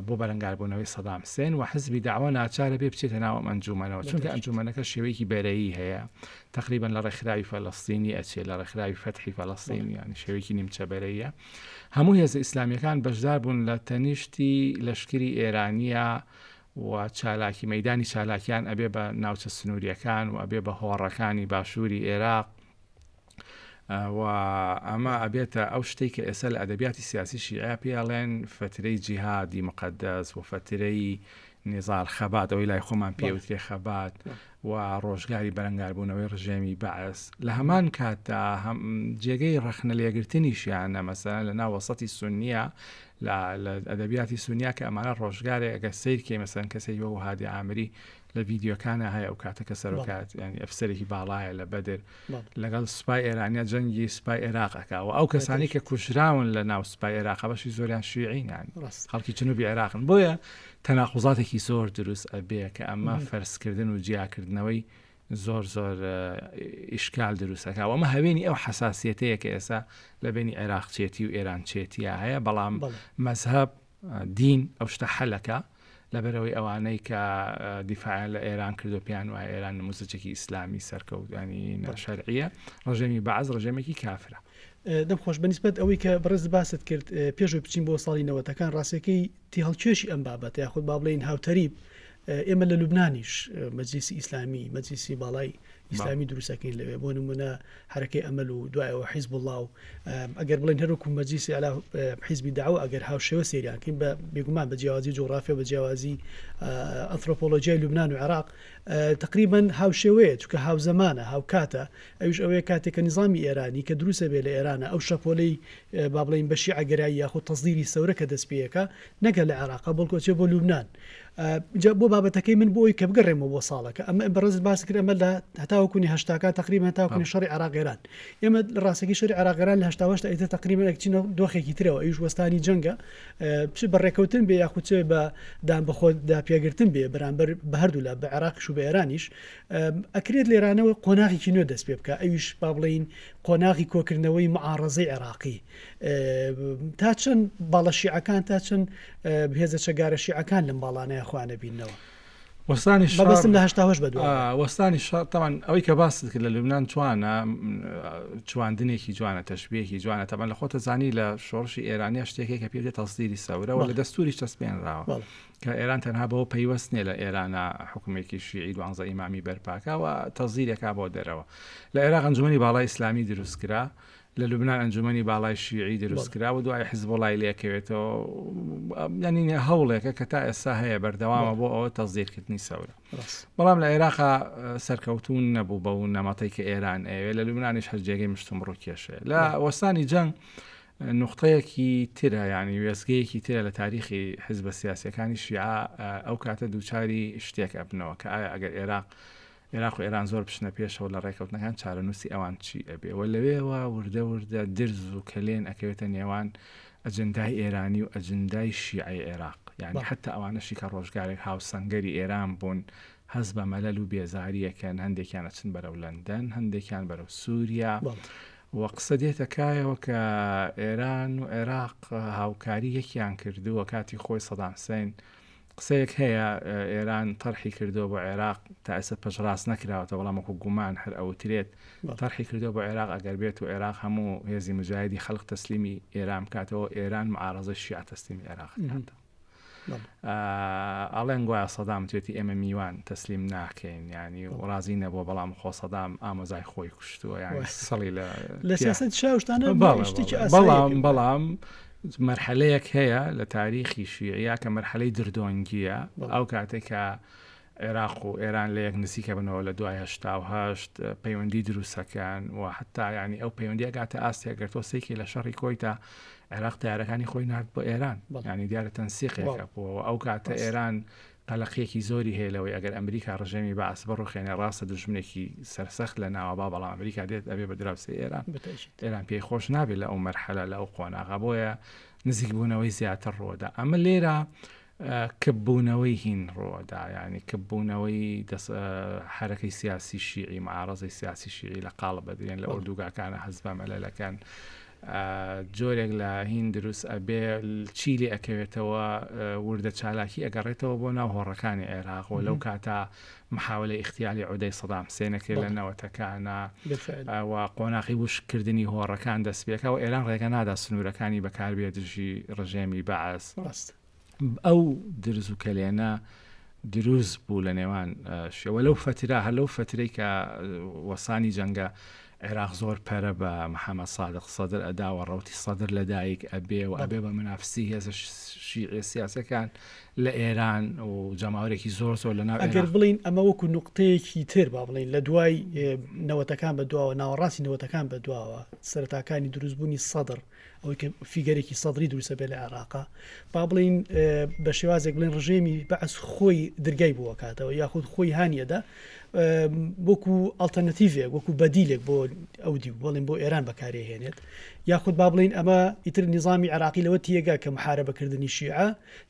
بۆ بەرەنگاربوونەوەی سەدام حسێن و حزبی داوە ناچارە بێ بچێتە ناو ئەم ئەنجومەنەوە چونکە ئەنجومەنەکە شێوەیەکی بەرەیی هەیە تقریبا لە ڕێکخراوی فەلەستینی ئەچێ لە ڕێکخراوی فەتحی فەلەستین یانی شێوەیەکی نیمچە بەرەیە هەموو هێزە ئیسلامیەکان بەشدار بوون لە تەنیشتی لەشکری ئێرانیە و چالاکی مەدانی چالاکیان ئەبێ بە ناوچە سنووریەکان و ئەبێ بە هۆڕەکانی باشووری عێراق و ئەمە ئەبێتە ئەو شتێک کە ئێستا لە ئەدەبیاتی سیاسی شیعە پێڵێن فترەی جیهادی مقدس و فترەی نزال خەبات ئەوەی لای خۆمان پێوترێ خەبات و ڕۆژگاری بەرەنگاربوونەوەی ڕژێمی بەعس لە هەمان کاتدا جێگەی ڕەخنە لێگرتنیشیانە مەسەلەن لە ناو وەسەتی سوننیە لە ئەدەبیاتی سونیا کە ئەمانە ڕۆژگارێک ئەگەر سەیر کەی مەسەلەن کەسێکی وەکو هادی عامری لە ڤیدیۆکانە هەیە ئەو کاتە کە سەرۆکات ینی ئەفسەرێکی باڵایە لە بەدر لەگەڵ سوپای ئێرانیا جەنگی سوپای عێراق ئەکا و ئەو کەسانی کە کوژراون لە ناو سوپای عێراق بەشی زۆریان شیعین خەڵکی جنوبی عێراقن بۆیە تەناقوزاتێکی زۆر دروست ئەبێ کە ئەمە فەرزکردن و جیاکردنەوەی زۆر زۆر ئیشکال دروستەکە و ئەمە هەوێنی ئەو حساسیەتەیە کە ئێستا لە بینی عێراقچێتی و ئێرانچێتیا هەیە بەڵام مەزهب دین ئەو شتە حەلەکە لەبەرەوەی ئەوانەی کە دیفاعیان لە ئێران کردو پێیان وایە ئێران نموزەجێکی ئیسلامی سەرکەوتانی ناشەرعیە ڕژێمی بەعس ڕژێمێکی کافرە. دەم خۆش بەنیسبەت ئەوەی کە بەڕێز باست کرد پێشەوەی بچین بۆ ساڵی نەوەتەکان ڕاستەکەی تێهەڵکێشی ئەم بابەتە یاخود با بڵێین هاوتەریب ئێمە لە لوبنانیش مەجلیسی ئیسلامی مەجلیسی باڵای ئیسلامی دروستەکەین لەوێ بۆ نمونە حرەکەی ئەمەل و دوایەوە حیزب الله و ئەگەر بڵێن هەروکو مەجلیسی علا حیزبی داوە ئەگەر هاوشێوە سەیریانکەین بە بێگومان بە جیاوازی جوگرافیا بە جیاوازی ئەنثرۆپۆلۆژیای لوبناان و عێراق تقریبا هاوشێوەیە چونکە هاوزەمانە هاوکاتە ئەویش ئەوەیە کاتێک کە نیزامی ئێرانی کە دروستە بێ لە ئێرانە ئەو شەپۆلەی با بڵێین بە شیعەگەرایی یاخود تەزدیری سەورە کە دەست پێیەکا نەک هەر لە عێراقا بەڵکو ئەچێ بۆ لوبنان جا بۆ بابەتەکەی من بۆ ئەوی کە بگەڕێمەوە بۆ ساڵەکە ئەمە بەڕێزت باس کرد ئەمە لە هەتاوەکونی هەشتاکان تقریبا هەتاوەکونی شەڕی عێراق ئێران ئێمە لە ڕاستەکەی شەری عێراق ئێران لە هەشتاوەشتا ئیتر تقریبا ئەکچینە دۆخێکی ترەوە ئەویش وەستانی جەنگە چ بە ڕێکەوتن بێ یاخود چ بە دان بەخۆ دا پێگرتن بێ بەرامبەر بە هەردوولا بە عێراقیش و بە ئێرانیش ئەکرێت لێرانەوە قۆناغێکی نوێ دەست پێ بکە ئەویش با بڵێین قۆناغی کۆکردنەوەی معارەزەی عێراقی تا چەند باڵە شیعەکان تا چەند هێزە چەکدارە شیعەکان لەم باڵانەیە خۆیان ئەبیننەوە؟ وەستانی شەڕ مەبەستم لە هەشتاوەش بەدوا وەستانی شەڕ تەمان ئەوەی کە باست کرد لە لوبناان جوانە چواندنێکی جوانە تەشبیهێکی جوانە تەمان لە خۆتە زانی لە شۆڕشی ئێرانیا شتێکێک کە پێ تەسدیری سەورەوە لە دەستوریش چەسپێنراوە کە ئێران تەنها بەوە پەیوەست نیە لە ئێرانە حکومێکی شیعی دوانزە ئیمامی بەرپاکە و تەزیرێکا بۆ دەرەوە لە عێراق ئەنجومەنی باڵای ئیسلامی دروست کرا لە لوبناان ئەنجومەنی باڵای شیعی دروست کرا و دوای حزبوڵای لێکەوێتەوە یعنی هەوڵێکە کە تا ئێستا هەیە بەردەوامە بۆ ئەوە تەزیرکردنی سەورە بەڵام لە عێراقا سەرکەوتون نەبوو بەو نەمەتەی کە ئێران ئەوێ لە لوبنانیش هەر جێگەی مشتومڕ و کێشەیە لە وەستانی جەنگ نوقتەیەکی ترە یانی وێستگەیەکی ترە لە تاریخی حیزبە سیاسیەکانی شیعە ئەو کاتە دووچاری شتێک ئەبنەوە کە ئایا ئەگەر ئێراق عێراق و ئێران زۆر بچنە پێشەوە لە ڕێکەوتنەکان چارەنووسی ئەوان چی ئەبێ و لەوێوە وردە وردە درز و کەلێن ئەکەوێتە نێوان ئەجندای ئێرانی و ئەجندای شیعەی عێراق یعنی حتا ئەوانەشی کە ڕۆژگارێک هاوسەنگەری ئێران بوون هەست بە مەلەل و بێزاریەکەن هەندێکیان ئەچن بەرەو لەندەن هەندێکیان بەرەو سووریا و قسە دێتە کایەوە کە ئێران و عێراق هاوکاری یەکیان کردووە کاتی خۆی سەدام حسین قسەیەک هەیە ئێران تەرحی کردووە بۆ عێراق تا ئێستا پەژڕاست نەکراوەتە بەڵام وەکو گومان هەر ئەوترێت تەرحی کردووە بۆ عێراق ئەگەر بێت و عێراق هەموو هێزی مجاهدی خەلق تەسلیمی ئێران بکاتەوە ئێران معارەزەی شیعە تەسلیمی عێراق بکاتەوە. ئەڵێن گوایە سەدام توێتی ئێمە میوان تەسلیم ناکەین ینی ڕازی نەبووە بەڵام خۆ سەدام ئامۆزای خۆی کوشتووە یان سەڵی لە لە سیاست شاوشتانە بەڵام بەڵام مەرحەلەیەک هەیە لە تاریخی شیعە کە مەرحەلەی دردۆنگیە ئەو کاتێک کە. عێراق و ئێران لە یەک نزیکە بنەوە لە دوای 88 پەیوەندی دروستەکان و حتا ینی ئەو پەیوەندی ئەگاتە ئاستێک گەر تۆ سێکی لە شەڕی کۆیتا عێراق تارەکانی خۆی نارد بۆ ئێران ینی دیارە تەنسیقێکە بووەوە ئەو کاتە ئێران قەلەقیەکی زۆری هەیە لەوەی ئەگەر ئەمریکا ڕژێمی بەعس بڕوخێنێ ڕاستە دوژمنێکی سەرسەخت لە ناوە با بەڵام ئەمریکا دێت ئەبێ بە دراوسێ ئێران ئێران پێی خۆش نابێت لە ئەو مەرحەلە لە ئەو قۆناغا بۆیە نزیکبوونەوەی زیاتر ڕووەدا ئەمە لێرە کپبوونەوەی هین ڕووەدا یعنی کپبوونەوەی حرەکەی سیاسی شیعی معارەزەی سیاسی شیعی لە قاڵب بەدرێن لە ئۆردوگاکانە هەست بە مەلەلەکەن جۆرێک لە هین دروست ئەبێ چی لێ ئەکەوێتەوە وردە چالاکی ئەگەڕێتەوە بۆ ناو هۆڕەکانی عێراق و لەو کاتە محاولە ئیختیالی عودەی سەدام حسێنەکرێت لە نەوەتەکانە و قۆناغی وشکردنی هۆڕەکان دەستپێکا و ئێران ڕێگە نادا سنوورەکانی بەکاربێ دژی ڕژێمی بەعس. ئەو درز و کەلێنە دروست بوو لە نێوان شێوە لەو فترا هەر لەو فترەی کە وەسانی جەنگە عێراق زۆر پەرە بە محەممەد سادق سەدر ئەداوە ڕوتی سەدر لەدایک ئەبێ و ئەبێ بە منافسی هێزە شیعە سیاسەکان لە ئێران و جەماوەرێکی زۆر زۆر لە ناو ئەگەر بڵین ئەمە وەکو نوقتەیەکی تر با بڵین لە دوای نەوەتەکان بە دواوە ناوەڕاستی نەوەتەکان بە دواوە سەرەتاکانی دروستبوونی سەدر ئەوەی کە فیگەرێکی سەدری دروستە بێ لە عێراقا با بڵین بە شێوازێک بڵێن ڕژێمی بەعس خۆی درگای بۆ کاتەوە یاخود خۆی هانیەدا وەکو ئەڵتەرنەتیڤێک وەکو بەدیلێک بۆ ئەو دیو بڵێن بۆ ئێران بەکارێهێنێت یاخود با بڵین ئەمە ئیتر نیزامی عێراقی لەوە تێگا کە محاربەکردنی شیعە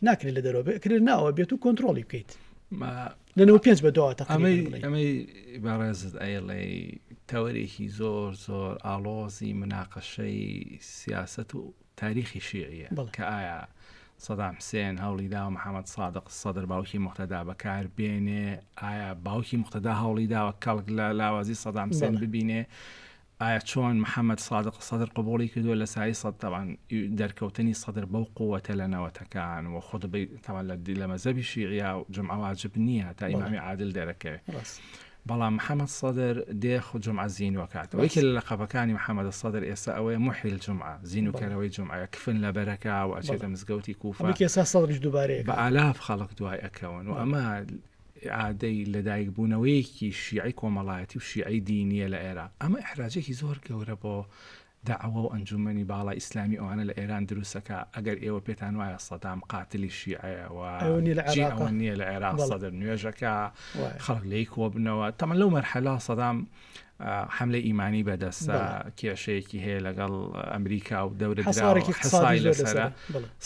ناکرێت لە دەرەوە بێت کرێت ناوە بێت و کۆنترۆڵی بکەیت لە 95 بە دواوە تەقریبەن بڵێین. ئەمەی بەڕێزت ئەیڵێی تەوەرێکی زۆر زۆر ئاڵۆزی مناقەشەی سیاسەت و تاریخی شیعیە کە ئایا سەدام حسێن هەوڵی داوە محەممەد سادق سەدر باوکی مختدا بەکار بێنێ ئایا باوکی مختدا هەوڵی داوە کەڵک لە لاوازی سەدام حسێن ببینێ ئایا چۆن محەمەد سادق سەدر قبوڵی کردووە لە سایەی سەد تەبعەن دەرکەوتنی سەدر بەو قوەتە لە نەوەتەکان و خوتبەی تەبعەن لە لە مەزهەبی شیعیا جومعە واجب نییە تا ئیمامی عادل دەرەکەوێ بەڵام محەمەد سەدر دێ خو جومعە زینوە کاتەوە یەکێ لە لەقەبەکانی محەمەد سەدر ئێستا ئەوەیە محیی الجمعە زینوکەرەوەی جومعەیە کفن لەبەرەکا و ئەچێتە مزگەوتی کوفە ئێستا سەدریش دووبارەیە بە ئالاف خەڵک دوای ئەکەون و ئەمە ئیعادەی لەدایکبوونەوەیەکی شیعەی کۆمەڵایەتی و شیعەی دینییە لە ئێراق. ئەمە ئیحراجێکی زۆر گەورە بۆ دەعوە و ئەنجوومەنی باڵای ئیسلامی ئەوانە لە ئێران دروست ئەکا. ئەگەر ئێوە پێتان وایە سەدام قاتلی شیعەیە و جێی ئەوە نییە لە عێراق سەدر نوێژ ئەکا، خەڵک لێی کۆبنەوە. تەمەن لەو مەرحەلە سەدام حەملەی ئیمانی بەدەستە، کێشەیەکی هەیە لەگەڵ ئەمریکا و دەورە دراوە، حسای لەسەرە.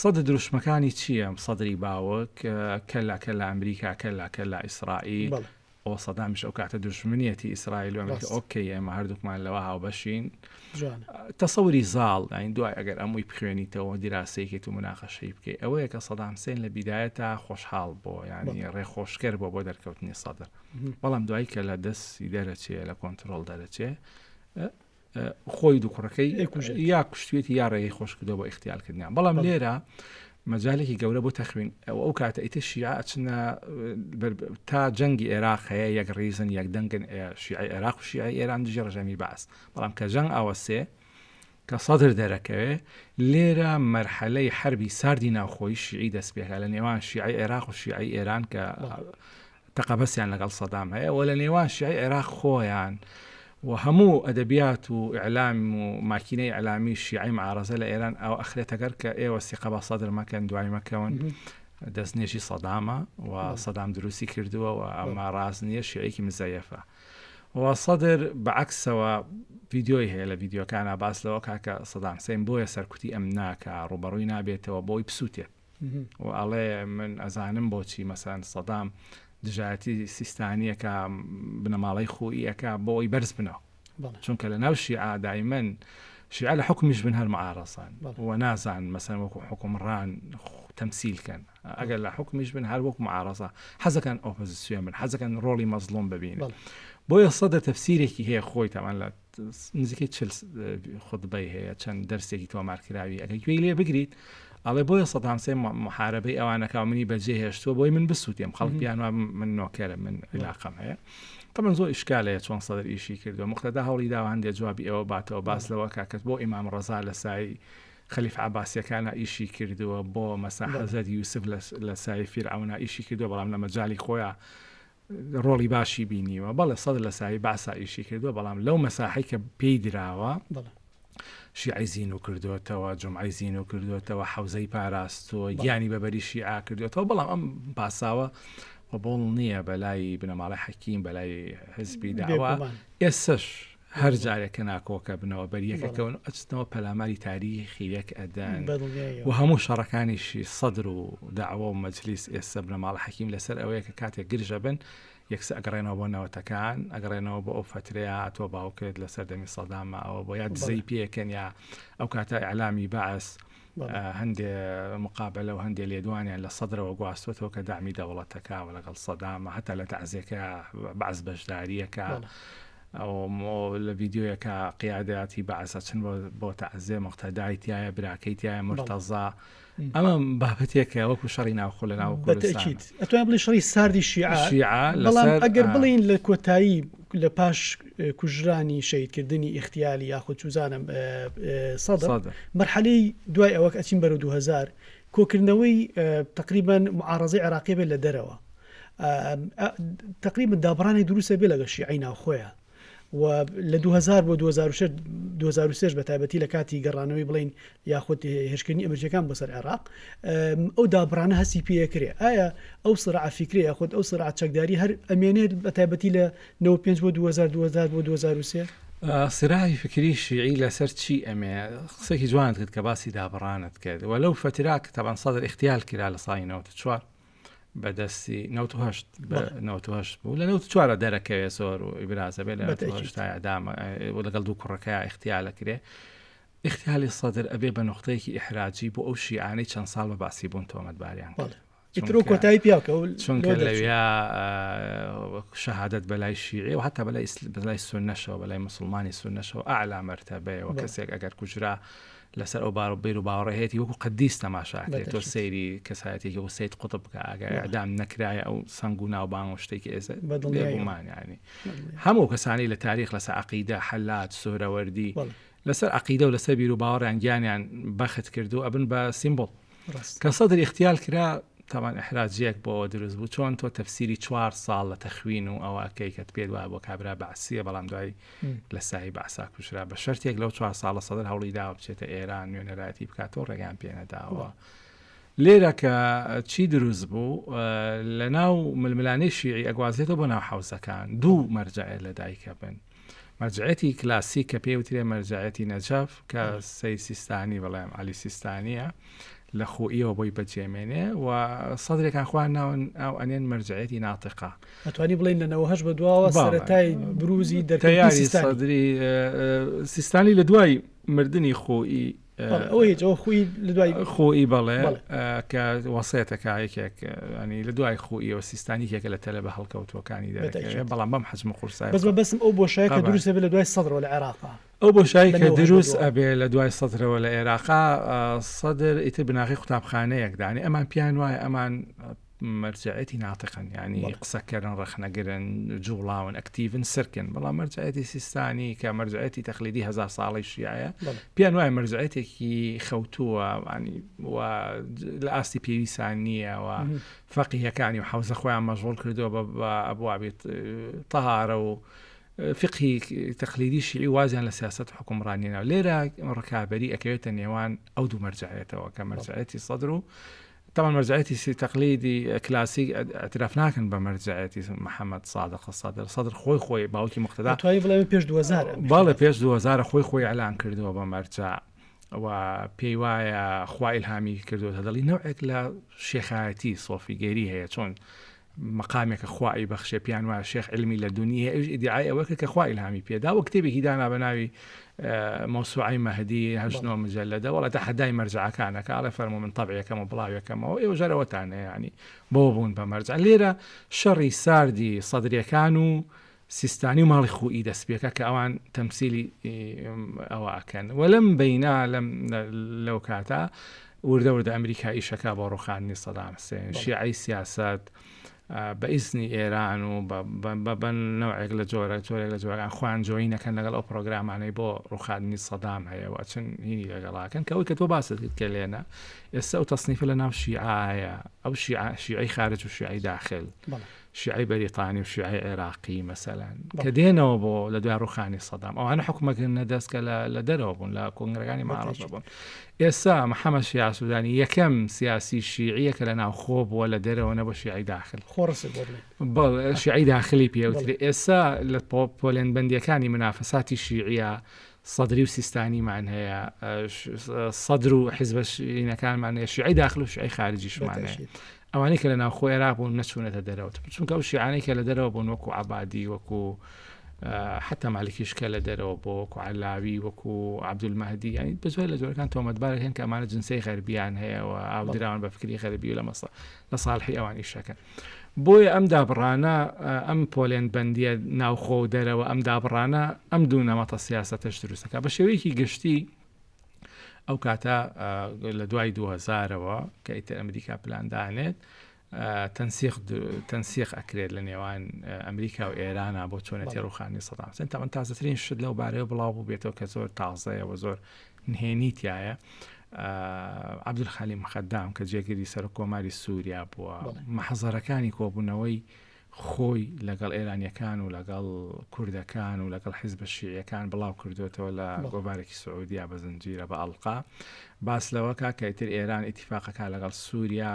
سەدر دروشمەکانی چییە؟ سەدری باوک، کەلا کەلا ئەمریکا، کەلا کەلا ئیسرائیل. ئەوە سەدامیش ئەو کاتە دوژمنیەتی ئیسرائیل و ئەمریکا. ئۆکەی ئێمە هەردووکمان لەوە هاوبەشین. تەسەوری زاڵ، یانی دوای ئەگەر ئەمووی بخوێنیتەوە دیراسەیەکیت و مناقەشەی بکەی ئەوەیە کە سەدام حسێن لە بیدایەتا خۆشحاڵ بووە، یانی ڕێخۆشکەر بووە بۆ دەرکەوتنی سەدر. بەڵام دوایی کە لە دەستی دەرەچێ لە کۆنتترۆل دەرەچێ خۆی دوو کوڕەکەی یا کوشتوێتی یا ڕێگەی خۆش کردەوە بۆ اختیالکردنیان بەڵام لێرە مەجالێکی گەورە بۆ تەخوین ئەو ئەو کاتە ئیتر شیعە ئەچنە تا جەنگی عێراق هەیە یەک ڕیزن یەک دەنگن شیعی عێراق و شیعی ئێران دژی ڕژێمی بەعس بەڵام کە جەنگ ئاوەسێ کە سەدر دەرەکەوێ لێرە مەرحەلەی حەربی ساردی ناوخۆی شیعی دەست پێکا لە نێوان شیعەی عێراق و شیعەی ئێران کە تەقەبەسیان لەگەڵ سەدام هەیە و لە نێوان شیعەی عێراق خۆیان و هەموو ئەدەبیات و ئیعلام و ماکینەی ئیعلامی شیعەی معارەزە لە ئێران ئەوە ئەخرێتە گەر کە ئێوە سیقە بە سەدر مەکەن دوای مەکەون دەستنێژی سەدامە و سەدام دروستی کردووە و ئەمە ڕاست نییە شیعەیەکی مزەیەفە. و سەدر بە عەکسەوە ڤیدیۆی هەیە لە ڤیدیۆکانا باس لەوە کا کە سەدام حسین بۆیە سەرکوتی ئەم ناکا ڕوبەڕووی نابێتەوە بۆی بسووتێت و ئەڵێ من ئەزانم بۆچی مەسەن سەدام دژایەتی سیستانیەکە بنەماڵەی خۆییەکە بۆ ئەوی بەرز بنەوە چونکە لە ناو شیعە دایمەن شیعە لە حکومیش بن هەر معارەزان و نازان مەسەن وەکو حکومڕان تەمسیل کەن ئەگەر لە حوکمیش بن هەر وەکو معارەزە حەزەکەن ئۆپۆزیسیۆن بن حەزەکەن ڕۆڵی مەزڵوم ببینن بۆیە سەدر تەفسیرێکی هەیە خۆی تاوان لە نزیکەی چل خودبەی هەیە چەند دەرسێکی تۆمارکراوی ئەگەر گوێی لێ بگریت ئەڵێ بۆیە سەدام حسێن محاربەی ئەوانەکە منی بەجێ هێشتووە بۆی من بسووتێم خەڵک بیان وا من نۆکەرە من عیلاقەم هەیە طبعا زۆر ئیشکال هەیە چۆن سەدر ئیشی کردووە مقتەدا هەوڵی داوە هەندێک جوابی ئەوە باتەوە باس لەوە کاکەت بۆ ئیمام ڕەزا لە سای خەلیفە عەباسیەکانا ئیشی کردووە بۆ مەسا حەزرەت یوسف لە سایەی فیرعەونا ئیشی کردووە بەڵام لە مەجالی خۆیا. ڕۆڵی باشی بینیوە بەڵێ سەد لە سای باسا ئیشی کردووە بەڵام لەو مەساحی کە پێی دراوە شیعەی زینوو کردۆتەوە، جومعەی زینوو کردۆتەوە، حەوزەی پاراستووە، گیانی بە بەری شیعە کردۆتەوە، بەڵام ئەم پاساوە قبوڵ نییە بەلای بنەماڵەی حەکیم، بەلای حزبی دەعوە. ئێستەش هەر جارێک کە ناکۆکە بنەوە بەریەکەکەون ئەچنەوە پەلاماری تاریخی یەک ئەدەن و هەموو شەڕەکانیشی سەدر و دەعوە و مەجلیس ئێستا بنەماڵە حەکیم لەسەر ئەوەیە کە کاتێک گرژە بن یەکسەر ئەگەڕێنەوە بۆ نەوەتەکان، ئەگەڕێنەوە بۆ ئەو فەترەیە تۆ باوکت لە سەردەمی سەدامە ئەوە بۆ یا دزەی پێکەن یا ئەو کاتە ئیعلامی بەعس هەندێ مقابلە و هەندێ لێدوانیان لە سەدرەوە گواستوەتەوە کە دامی دەوڵەتەکە و لەگەڵ سەدامە هەتا لە تەعزیەکە بەعس بەشداریەکە لە ڤیددیویەکە قیاداتی بەعس ئەچن بۆ تەعزێ مقتەدای تایە براکەی تایە مرتەزا ئەمە بابەتێکە وەکو شەڕی ناوخۆ لە ناو کوردستان ئەتوانین بڵێین شەڕی ساردی شیعە شیعە بەڵام ئەگەر بڵێین لە کۆتایی لە پاش کوژرانی شەهیدکردنی ئیختیالی یاخود چوزانم سەدر مەرحەلەی دوای ئەوەک ئەچین بەرەو 2000 کۆکردنەوەی تقریبا معارەزەی عێراقی بێت لە دەرەوە تقریبا دابڕانی دروستە بێ لەگەڵ شیعەی ناوخۆیە و لە 2000 بۆ 2003 بە تایبەتی لە کاتی گەڕانەوەی بڵین یاخود هێرشکردنی ئەمریکیەکان بۆ سەر عێراق ئەو دابڕانە هەستی پێکرێ ئایا ئەو سرع فیکرێ یاخود ئەو سرع چەکداری هەر ئەمێنێت بە تایبەتی لە 95 بۆ 2000 2000 بۆ 2003 سراعی فکری شیعی لەسەر چی ئەمێ قسێکی جوانت کرد کە باسی دابڕانت کرد و لەو فترا کە تەبان سەدر اختیال کرا لە ساڵی 94 بەدەستی 98 98 بوو لە 94 دەرەکەوێ زۆر و ئیبرازە بێ لە 98 ئەدامە لەگەڵ دوو کوڕەکە اختیالەکرێ اختیالی سەدر ئەبێ بە نقطەیەکی ئیحراجی بۆ ئەو شیعانەی چەند ساڵ بە باسی بوون تۆمەتباریان کرد. ئیتر و کۆتایی پیاکە چونکە لەویا شەهادەت بەلای شیعی و حتا بەلای بەلای سوننەشەوە بەلای مسلمانی سوننەشەوە ئەعلا مەرتەبەیەوە کەسێک ئەگەر کوژرا لەسەر ئەو بار و بیر و باوەڕەیەتی وەکو قەدیس تەماشاکرێت تۆ سەیری کەسایەتێکی وەکو سید قوتب بکە ئەگەر ئیعدام نەکرایە ئەو سەنگ و ناوبانگ و شتێکی ئێستا بەدڵنیایمان ینی هەموو کەسانی لە تاریخ لەسەر عقیدە حەلاج سوهرەوەردی لەسەر عقیدە و لەسەر بیر و باوەڕیان گیانیان بەخت کرد و ئەبن بە سیمبڵ کە سەدر اغتیال کرا تاوان ئیحراجیەک بۆ ئەوە دروست بوو چۆن تۆ تەفسیری چوار ساڵ لە تەخوین و ئەوە ئەکەی کە پێت وایە بۆ کابرا بەعسیە بەڵام دوای لە سایی بەعسا کوژرا بە شەرتێک لەو چوار ساڵە سەدر هەوڵی داوە بچێتە ئێران نوێنەرایەتی بکاتەوە ڕێگان پێ نەداوە لێرە کە چی دروست بوو لە ناو ململانەی شیعی ئەگوازێتەوە بۆ ناو حوزەکان دوو مەرجەعێت لە دایکە بن مەرجەعیەتی کلاسیک کە پێی وترێ مەرجەعیەتی نەجەف کە سەید سیستانی بڵێم عەلی سیستانیە لە خۆیەوە بۆی بەجێمێنێ و سەدرێکان خۆیان ناون ئەو ئەنێن مەرجەعیەتی ناتقە. ئەتوانی بڵێین لە 98 بە دواوە سەرەتای بروزی دەرکەوتنی سیستانی. سەدری سیستانی لە دوای مردنی خۆی ئەوە هیچ ئەوە خوی لە دوای خۆی بەڵێ کە وەسێتەکە یەکێک ینی لە دوای خۆیەوە سیستانی یەکێکە لە تەلە بە هەڵکەوتوەکانی دەرەکەوێت بەڵام بەم حەجم قورسای بەس بەسم ئەو بۆشایە کە دروست ئەبێ لە دوای سەدرەوە لە عێراقا ئەو بۆشایی کە دروست ئەبێ لە دوای سەدرەوە لە عێراقا سەدر ئیتر بناغی قوتابخانەیەک دانی ئەمان پیان وایە ئەمان مەرجەعیەتی ناتقن یانی قسەکەرن ڕەخنەگرن جوڵاون ئەکتیڤن سرکن بەڵام مەرجەعیەتی سیستانی کە مەرجەعیەتی تەقلیدی هەزار ساڵەی شیعەیە پێیان وایە مەرجەعیەتێکی خەوتووە ینی و لە ئاستی پێویستان نییە و فەقیهەکانی و حەوزە خۆیان مەشغوڵ کردووە بە ئەبوابی تەهارە و فقهی تەقلیدی شیعی وازیان لە سیاسەت و حکومڕانی ناو لێرە ڕکابەری ئەکەوێتە نێوان ئەو دوو مەرجەعیەتەوە کە مەرجەعیەتی سەدر و تەبعەن مەرجەعیەتی سی تەقلیدی کلاسیک ئیعتراف ناکەن بە مەرجەعیەتی محەمەد سادق سەدر سەدر خۆی خۆی باوکی موقتەدا ئەتوانی بڵێ پێش 2000 بەڵێ پێش 2000 خۆی خۆی ئیعلان کردووە بە مەرجەع و پێی وایە خوا ئیلهامی کردووە دەڵی نەوعێک لە شێخایەتی سۆفیگەری هەیە چۆن مەقامێکە خوا ئەیبەخشێ پێیان وایە شێخ عیلمی لەدونی هەیە ئەویش ئیدیعای ئەوە کرد کە خوا ئیلهامی پێدا و کتێبێکی دانا بە ناوی مەوسوعەی مەهدی هەشت نۆ مجەلەدە وەڵا تەحەدای مەرجەعەکان ئەکا ئەڵێ فەرموو من تەبعیەکەم و بڵاویەکەمەوە ئێوە ژەر ئەوەتان هەیە یانی بۆ بوون بە مەرجع لێرە شەڕی ساردی سەدریەکان و سیستانی و ماڵی خوئی دەست پێکا کە ئەوان تەمسیلی ئەوە ئەکەن و لەم بەینا لەم لەو کاتە وردە وردە ئەمریکا ئیشەکە بۆ ڕوخاندنی سەدام حسێن شیعەی سیاست بە ئیزنی ئێران و بە نەوعێک لە جۆرە جۆرێک لە جۆرەکان خۆیان جۆی نەکەن لەگەڵ ئەو پرۆگرامانەی بۆ ڕوخاندنی سەدام هەیە و ئەچن هینی لەگەڵاکەن کە ئەوەی کە تۆ باست کرد کە لێنە ئێستا ئەو تەسنیفە لە ناو شیعە هەیە. ئەو شیعەی خارج و شیعەی داخل، شیعەی بەریتانی و شیعەی عێراقی مەسەلەن کە دێنەوە بۆ لە دوای ڕوخانی سەدام ئەوانە حکومەکردنە دەست کە لە دەرەوە بوون لە کۆنگرەکانی معارەزە بوون. ئێستا محەمەد شیاع سودانی یەکەم سیاسی شیعیە کە لە ناوخۆ بووە لە دەرەوە نەبوو شیعەی داخل. خۆڕسک بۆ بڵێین. بەڵێ شیعەی داخلی پێوترێ. ئێستا لە پۆلێنبەندییەکانی منافەساتی شیعیە سەدری و سیستانیمان هەیە، سەدر و حیزبە شیعینەکانمان هەیە، شیعەی داخل و شیعەی خارجیشمان هەیە. ئەوانەی کە لە ناوخۆ عێراق بوون نەچوونەتە دەرەوە، چونکە ئەو شیعانەی کە لە دەرەوە بوون وەکو عەبادی، وەکو حتا مالکیش کە لە دەرەوە بۆ وەکو عەلاوی، وەکو عەبدولمەهدی، یانی بە زۆر لە جۆرەکان تۆمەتبار هەن کە ئەمانە جنسەی غەربیان هەیە و ئاودراون بە فکری غەربی و لە مەسە لە ساڵحی ئەوان ئیشەکەن. بۆیە ئەم دابڕانە، ئەم پۆلێن بەندییە ناوخۆ و دەرەوە، ئەم دابڕانە ئەم دوو نەمەتە سیاسەتەش دروست دەکات. بە شێوەیەکی گشتی ئەو کاتە لە دوای 2000ەوە کە ئیتر ئەمریکا پلان دانێت تەنسیق تەنسیق ئەکرێت لە نێوان ئەمریکا و ئێرانە بۆ چۆنێتی ڕوخانی سەدام حسێن تاوان تازەترین شت لەو بارەیە بڵاو بوو بێتەوە کە زۆر تازەیە و زۆر نهێنی تایە عەبدولخالیم خەدام کە جێگری سەرۆک کۆماری سووریا بووە، مەحزەرەکانی کۆبوونەوەی خۆی لەگەڵ ئێرانیەکان و لەگەڵ کوردەکان و لەگەڵ حیزبە شیعیەکان بڵاو کردوێتەوە لە گۆڤارێکی سعودیا بە زنجیرە بە ئەڵقا باس لەوەکە کە ئیتر ئێران ئیتیفاقەکە لەگەڵ سووریا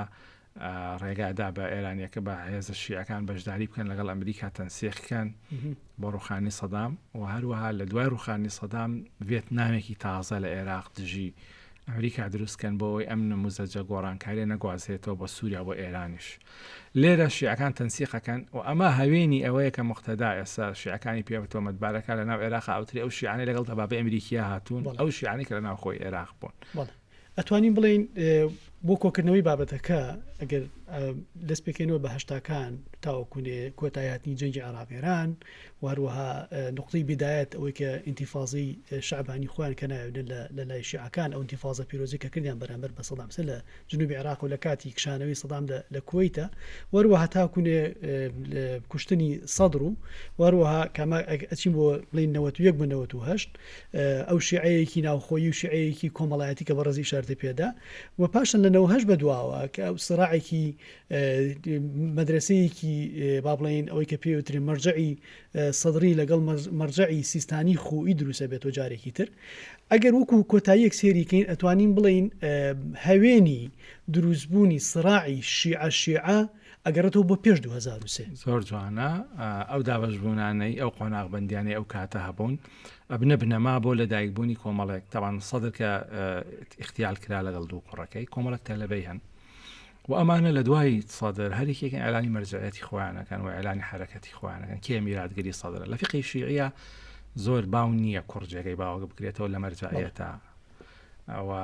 ڕێگا دا بە ئێرانیەکە بە هێزە شیعەکان بەشداری بکەن لەگەڵ ئەمریکا تەنسیق کەن بۆ ڕوخانی سەدام و هەروەها لە دوای ڕوخانی سەدام ڤێتنامێکی تازە لە عێراق دژی ئەمریکا دروستکەن بۆ ئەوەی ئەم نموزەجە گۆڕانکاریە نەگوازرێتەوە بۆ سووریا بۆ ئێرانیش لێرە شیعەکان تەنسیقەکەن و ئەمە هەوێنی ئەوەیە کە مقتەدا ئێستا شیعەکانی پێ تۆمەتبارەکە لە ناو عێراق ئەوتری ئەو شیعانەی لەگەڵ دەبابەی ئەمریکیا هاتوون ئەو شیعانەی کە لە ناوخۆی عێراق بوون. ئەتوانین بڵێین بۆ کۆکردنەوەی بابەتەکە ئەگەر دەست پێکەینەوە بە هەشتاکان تاوەکو کۆتایی هاتنی جەنگی عێراق ئێران و هەروەها نقطەی بدایەت ئەوەی کە ئینتیفازەی شەعبانی خۆیان کە ناوێنن لە لای شیعەکان ئەو ئینتیفازە پیرۆزی کە کردیان بەرامبەر بە سەدام حسێن لە جنوبی عێراق و لە کاتی کشانەوەی سەدام لە کوەیتە وەروەها تاکونێ کوشتنی سەدر و وەروەها کاما ئەچین بۆ بڵین 91 بۆ 98 ئەو شیعەیەکی ناوخۆیی و شیعەیەکی کۆمەڵایەتی کە بەڕێزی ئیشارەتی پێدا و پاشان لە 98 بەدواوە کە ئەو سراعێکی مەدرسەیەکی با بڵێین ئەوەی کە پێوترێ مەرجعی سەدری لەگەڵ مەرجعی سیستانی خۆی دروستە بێتەوە جارێکی تر ئەگەر وەکو کۆتاییەک سێریکەین ئەتوانین بڵین هەوێنی دروستبوونی سراعی شیعە شیعە ئەگەڕێتەوە بۆ پێش 2003. زۆر جوانە ئەو دابەشبوونانەی ئەو قۆناغبەندیانەی ئەو کاتە هەبوون ئەبنە بنەما بۆ لەدایکبوونی کۆمەڵێک تاوان سەدر کە ئیغتیال کرا لەگەڵ دوو کوڕەکەی کۆمەڵێک تەلەبەی هەن و ئەمانە لە دوای سەدر هەرێکێکن ئەلانی مەرجعەتی خۆیانەکەن و ئەلانی حرەکەتی خۆیانەکەن کێ میراتگری سەدرە لە فقی شیعە زۆر باو نییە کوڕ جێگەی باوەک بکرێتەوە لە مەرجعەتە ئەوە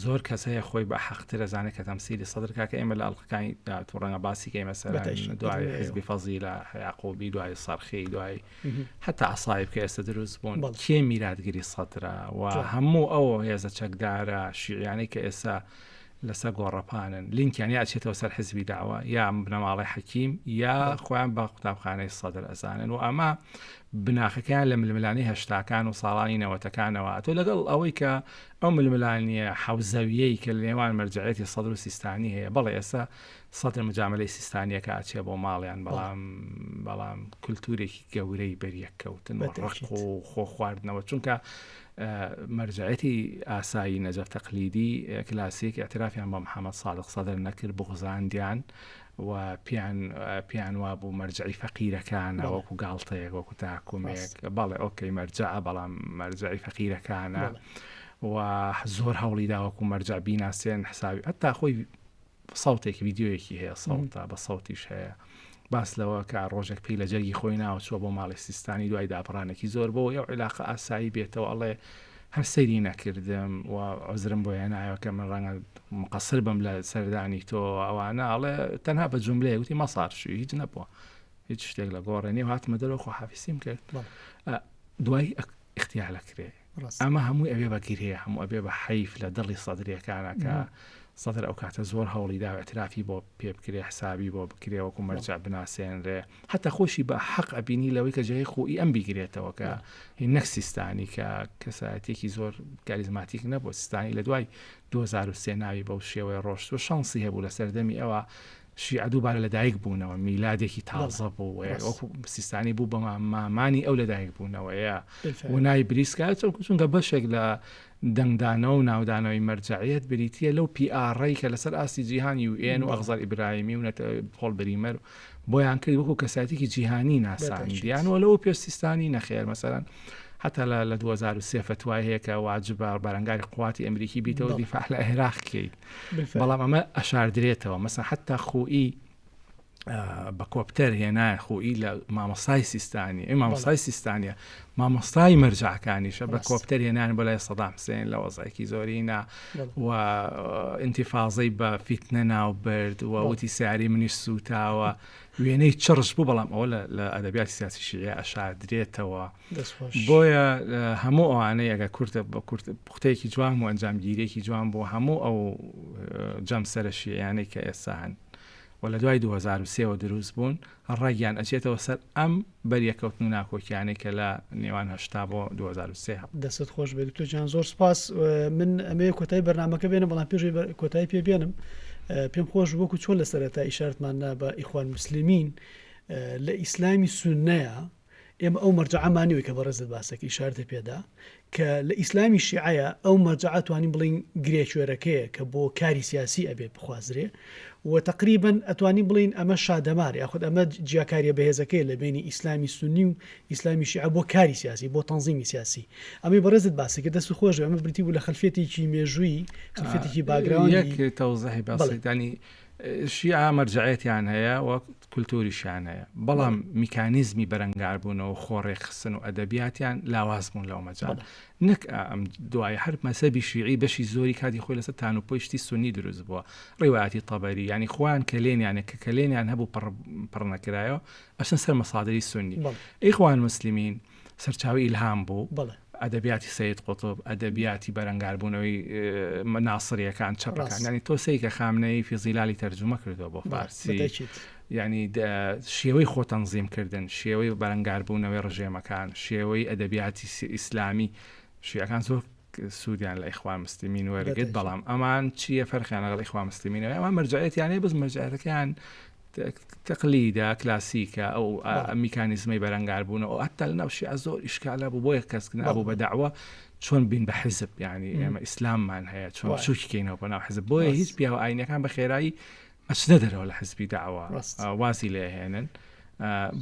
زۆر کەس هەیە خۆی بە حەقتر ئەزانێت کە تەمسیلی سەدر کاکە ئێمە لە ئەڵقەکانی داهاتوو ڕەنگە باسی کەین مەسەلەن دوای حزبی فەزیلە یعقوبی دوای سەرخی دوای حتا عسایب کە ئێستا دروست بوون کێ میراتگری سەدرە و هەموو ئەو هێزە چەکدارە شیعیانەی کە ئێستا لەسەر گۆڕەپانن لینکیان یا ئەچێتەوە سەر حزبی داوە یا بنەماڵەی حەکیم یا خۆیان بە قوتابخانەی سەدر ئەزانن و ئەمە بناخەکەیان لە ململانێی هەشتاکان و ساڵانی نەوەتەکانەوە هاتووە، لەگەڵ ئەوەی کە ئەو ململانێ حەوزەوییەی کە لە نێوان مەرجەعیەتی سەدر و سیستانی هەیە، بەڵێ ئێستا سەدر مجامەلەی سیستانییەکە ئەچێ بۆ ماڵیان، بەڵام بەڵام کولتوورێکی گەورەی بەریەککەوتن و ڕق و خۆ خواردنەوە، چونکە مەرجەعیەتی ئاسایی نەجەف تەقلیدی کلاسیک ئیعترافیان بە محەمەد سادق سەدر نەکرد، بوغزاندیان و پێیان پێیان وابوو مەرجعی فەقیرەکانە وەکو گاڵتەیەک وەکو تاکومێک بەڵێ ئۆکەی مەرجعە بەڵام مەرجعی فەقیرەکانە و زۆر هەوڵی دا وەکو مەرجع بیناسێن حسابی هەتا خۆی سەوتێک ڤیددیویەکی هەیە سەوتە بە سەوتیش هەیە باس لەوە کە ڕۆژێک پێی لە جەرگی خۆی ناوە چووە بۆ ماڵی سیستانی دوای دابڕانێکی زۆر بۆ ئەو عیلاقە ئاسایی بێتەوە ئەڵێ هەر سەیری نەکردم و عوزرم بۆ هێنایەوە کە من ڕەنگە مقەسر بم لە سەردانی تۆ ئەوانە ئەڵێ تەنها بە جوملەیە وتی مەسارشی هیچ نەبووە هیچ شتێک لە گۆڕێ نیە و هاتمە دەرەوە خۆحافیزیم کرد دوای اختیالە کرێ ئەمە هەمووی ئەبێ بە گرێ هەموو ئەبێ بە حەیف لە دڵی سەدرەکانە کە. سەدر ئەو کاتە زۆر هەوڵی دا ئیعترافی بۆ پێ بکرێ حسابی بۆ بکرێ وەکو مەرجع بناسێنرێ حتا خۆشی بە حەق ئەبینی لەوەی کە جێی خۆی ئەم بیگرێتەوە کە نەک سیستانی کە کەسایەتێکی زۆر کاریزماتیک نەبوو سیستانی لە دوای 2003 ناوی بەو شێوەیە ڕۆشت و شانسی هەبوو لە سەردەمی ئەوە شیعە دووبارە لەدایک بوونەوە میلادێکی تازە بوو وەکو سیستانی بوو بە مامانی ئەو لەدایک بوونەوەیە و ناوی بریسکا چونکە بەشێک لە دەنگدانەوە و ناودانەوەی مەرجەعیەت بریتییە لەو پی ئاڕەی کە لەسەر ئاستی جیهان یو ئێن و ئەخزەر ئیبراهیمی و پۆڵ بریمەر بۆیان کرد وەکو کەسایەتێکی جیهانی ناساندیان و لەوە پێش سیستانی نەخێر مەسەلەن حتا لە لە 2003 فتوای هەیە کە واجبە بەرەنگاری قوواتی ئەمریکی بیتەوە دیفاع لە عێراق کەیت بەڵام ئەمە ئەشاردرێتەوە مەسە حتا خۆی بە کۆپتەر هێنایە خۆی لە مامۆستای سیستانی ئەی مامۆستای سیستانیە مامۆستای مەرجعەکانیشە بە کۆپتەر هێنان بۆ لای سەدام حسێن لە وەزعێکی زۆرینا و ئینتیفازەی بە فیتنە ناو برد و وتی سیاری منیش سووتاوە وێنەی چڕش بوو بەڵام ئەوە لە ئەدەبیاتی سیاسی شیعە ئەشاردرێتەوە بۆیە هەموو ئەوانەی ئەگە کورتە بە کورت پوختەیەکی جوان و ئەنجامگیریەکی جوان بۆ هەموو ئەو جەمسەرە شیعیانەی کە ئێستا هەن و لە دوای 2003 وە دروست بوون ڕەگیان ئەچێتەوە سەر ئەم بەریەکەوتن و ناکۆکیانەی کە لە نێوان 80 بۆ 2003 هەبوو. دەستت خۆش بێت دکتۆر گیان زۆر سوپاس من ئەمەوێ کۆتایی بەرنامەکە بێنم بەڵام پێش ئەوەی کۆتایی پێ بێنم پێم خۆش وەکو چۆن لە سەرەتا ئیشارەتمان نا بە ئیخوان موسلمین لە ئیسلامی سوننەیە ئێمە ئەو مەرجەعەمان نیوە کە بەڕێزت باسەکە ئیشارەتە پێدا کە لە ئیسلامی شیعەیە ئەو مەرجەعە توانین بڵێین گرێ کوێرەکەیە کە بۆ کاری سیاسی ئەبێ بخوازرێ و تەقریبەن ئەتوانین بڵێین ئەمە شادەمار یاخود ئەمە جیاکاریە بەهێزەکەیە لە بینی ئیسلامی سونی و ئیسلامی شیعە بۆ کاری سیاسی بۆ تەنزیمی سیاسی ئەمەی بەڕێزت باسی کرد دەست خۆش بێ ئەمە بریتی بوو لە خەلفیەتێکی مێژوویی خەلفیەتێکی باکگراوندی یەک تەوزیحی بەسیط یانی شیعە مەرجەعیەتیان هەیە و کولتوریشیان هەیە، بەڵام میکانیزمی بەرەنگاربوونەوە و خۆڕێکخستن و ئەدەبیاتیان لاواز بوون لەو مەجال. نەک ئەم دوای هەر مەزهەبی شیعی بەشی زۆری کاتی خۆی لەسەر تانوپۆی شتی سوننی دروست بووە، ڕیوایەتی تەبەری، یانی خۆیان کەلێنیان کە کەلێنیان هەبوو پڕ پڕ نەکرایەوە ئەچن سەر مەسادری سوننی. ئیخوان موسلمین سەرچاوەی ئیلهام بوو. ئەدەبیاتی سەید قوتب، ئەدەبیاتی بەرەنگاربوونەوەی ناسرییەکان، چەپەکان. یانی تۆ سەیرکە خامنەیی فی زیلالی تەرجومە کردووە بۆ فارسی. یانی شێوەی خۆ تەنزیم کردن، شێوەی بەرەنگاربوونەوەی ڕژێمەکان، شێوەی ئەدەبیاتی ئیسلامی، شیعەکان زۆر سوودیان لە ئیخوان مسلمین وەرگرت، بەڵام ئەمان چییە فەرقیان لەگەڵ ئیخوان مسلمینەوە؟ ئەمان مەرجەعیەتیان هەیە، بەس مەرجەعیەتەکەیان تەقلیدە، کلاسیکە، ئەو میکانیزمەی بەرەنگاربوونەوە، هەتا لەناو شیعە زۆر ئیشکالە بوو، بۆیە کەس نابوو بە دەعوە چۆن بین بە حیزب، یعنی ئێمە ئیسلاممان هەیە چۆن بچووکی کەینەوە بە ناو حیزب، بۆیە هیچ پیاوە ئاینەکان بە خێرایی ئەچنە دەرەوە لە حزبی دەعوە وازی لێ هێنن.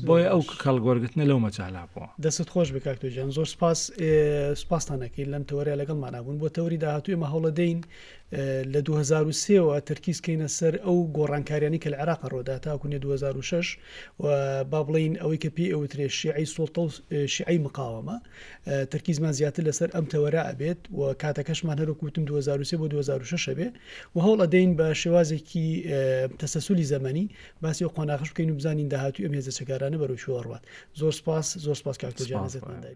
بۆیە ئەو کەڵک وەرگرتنە لەو مەجالا بووە. دەستت خۆش بێ کاک تۆ گیان زۆر سپاس سپاستان ئەکەین لەم تەوەرە لەگەڵمانا بوون بۆ تەوەری داهاتوو ئێمە هەوڵەدەین لە 2003 وە تەرکیز کەینە سەر ئەو گۆڕانکاریانی کە لە عێراق ڕۆدا تاکو نێ 2006 و با بڵین ئەوەی کە پێی ئەوترێ شیعەی سوڵتە و شیعەی مقاوەمە تەرکیزمان زیاتر لەسەر ئەم تەوەرە ئەبێت و کاتەکەشمان هەروەکو وتم 2003 بۆ 2006 ئەبێ و هەوڵ ئەدەین بە شێوازێکی تەسەسولی زەمەنی باسی ئەو قۆناغەش بکەین و بزانین داهاتووی ئەم هێزە چەکدارانە بەرەو کوێ ئەڕوات. زۆر سپاس، زۆر سپاس کاک تۆ گیان سپاس ئەزیەتمان دای.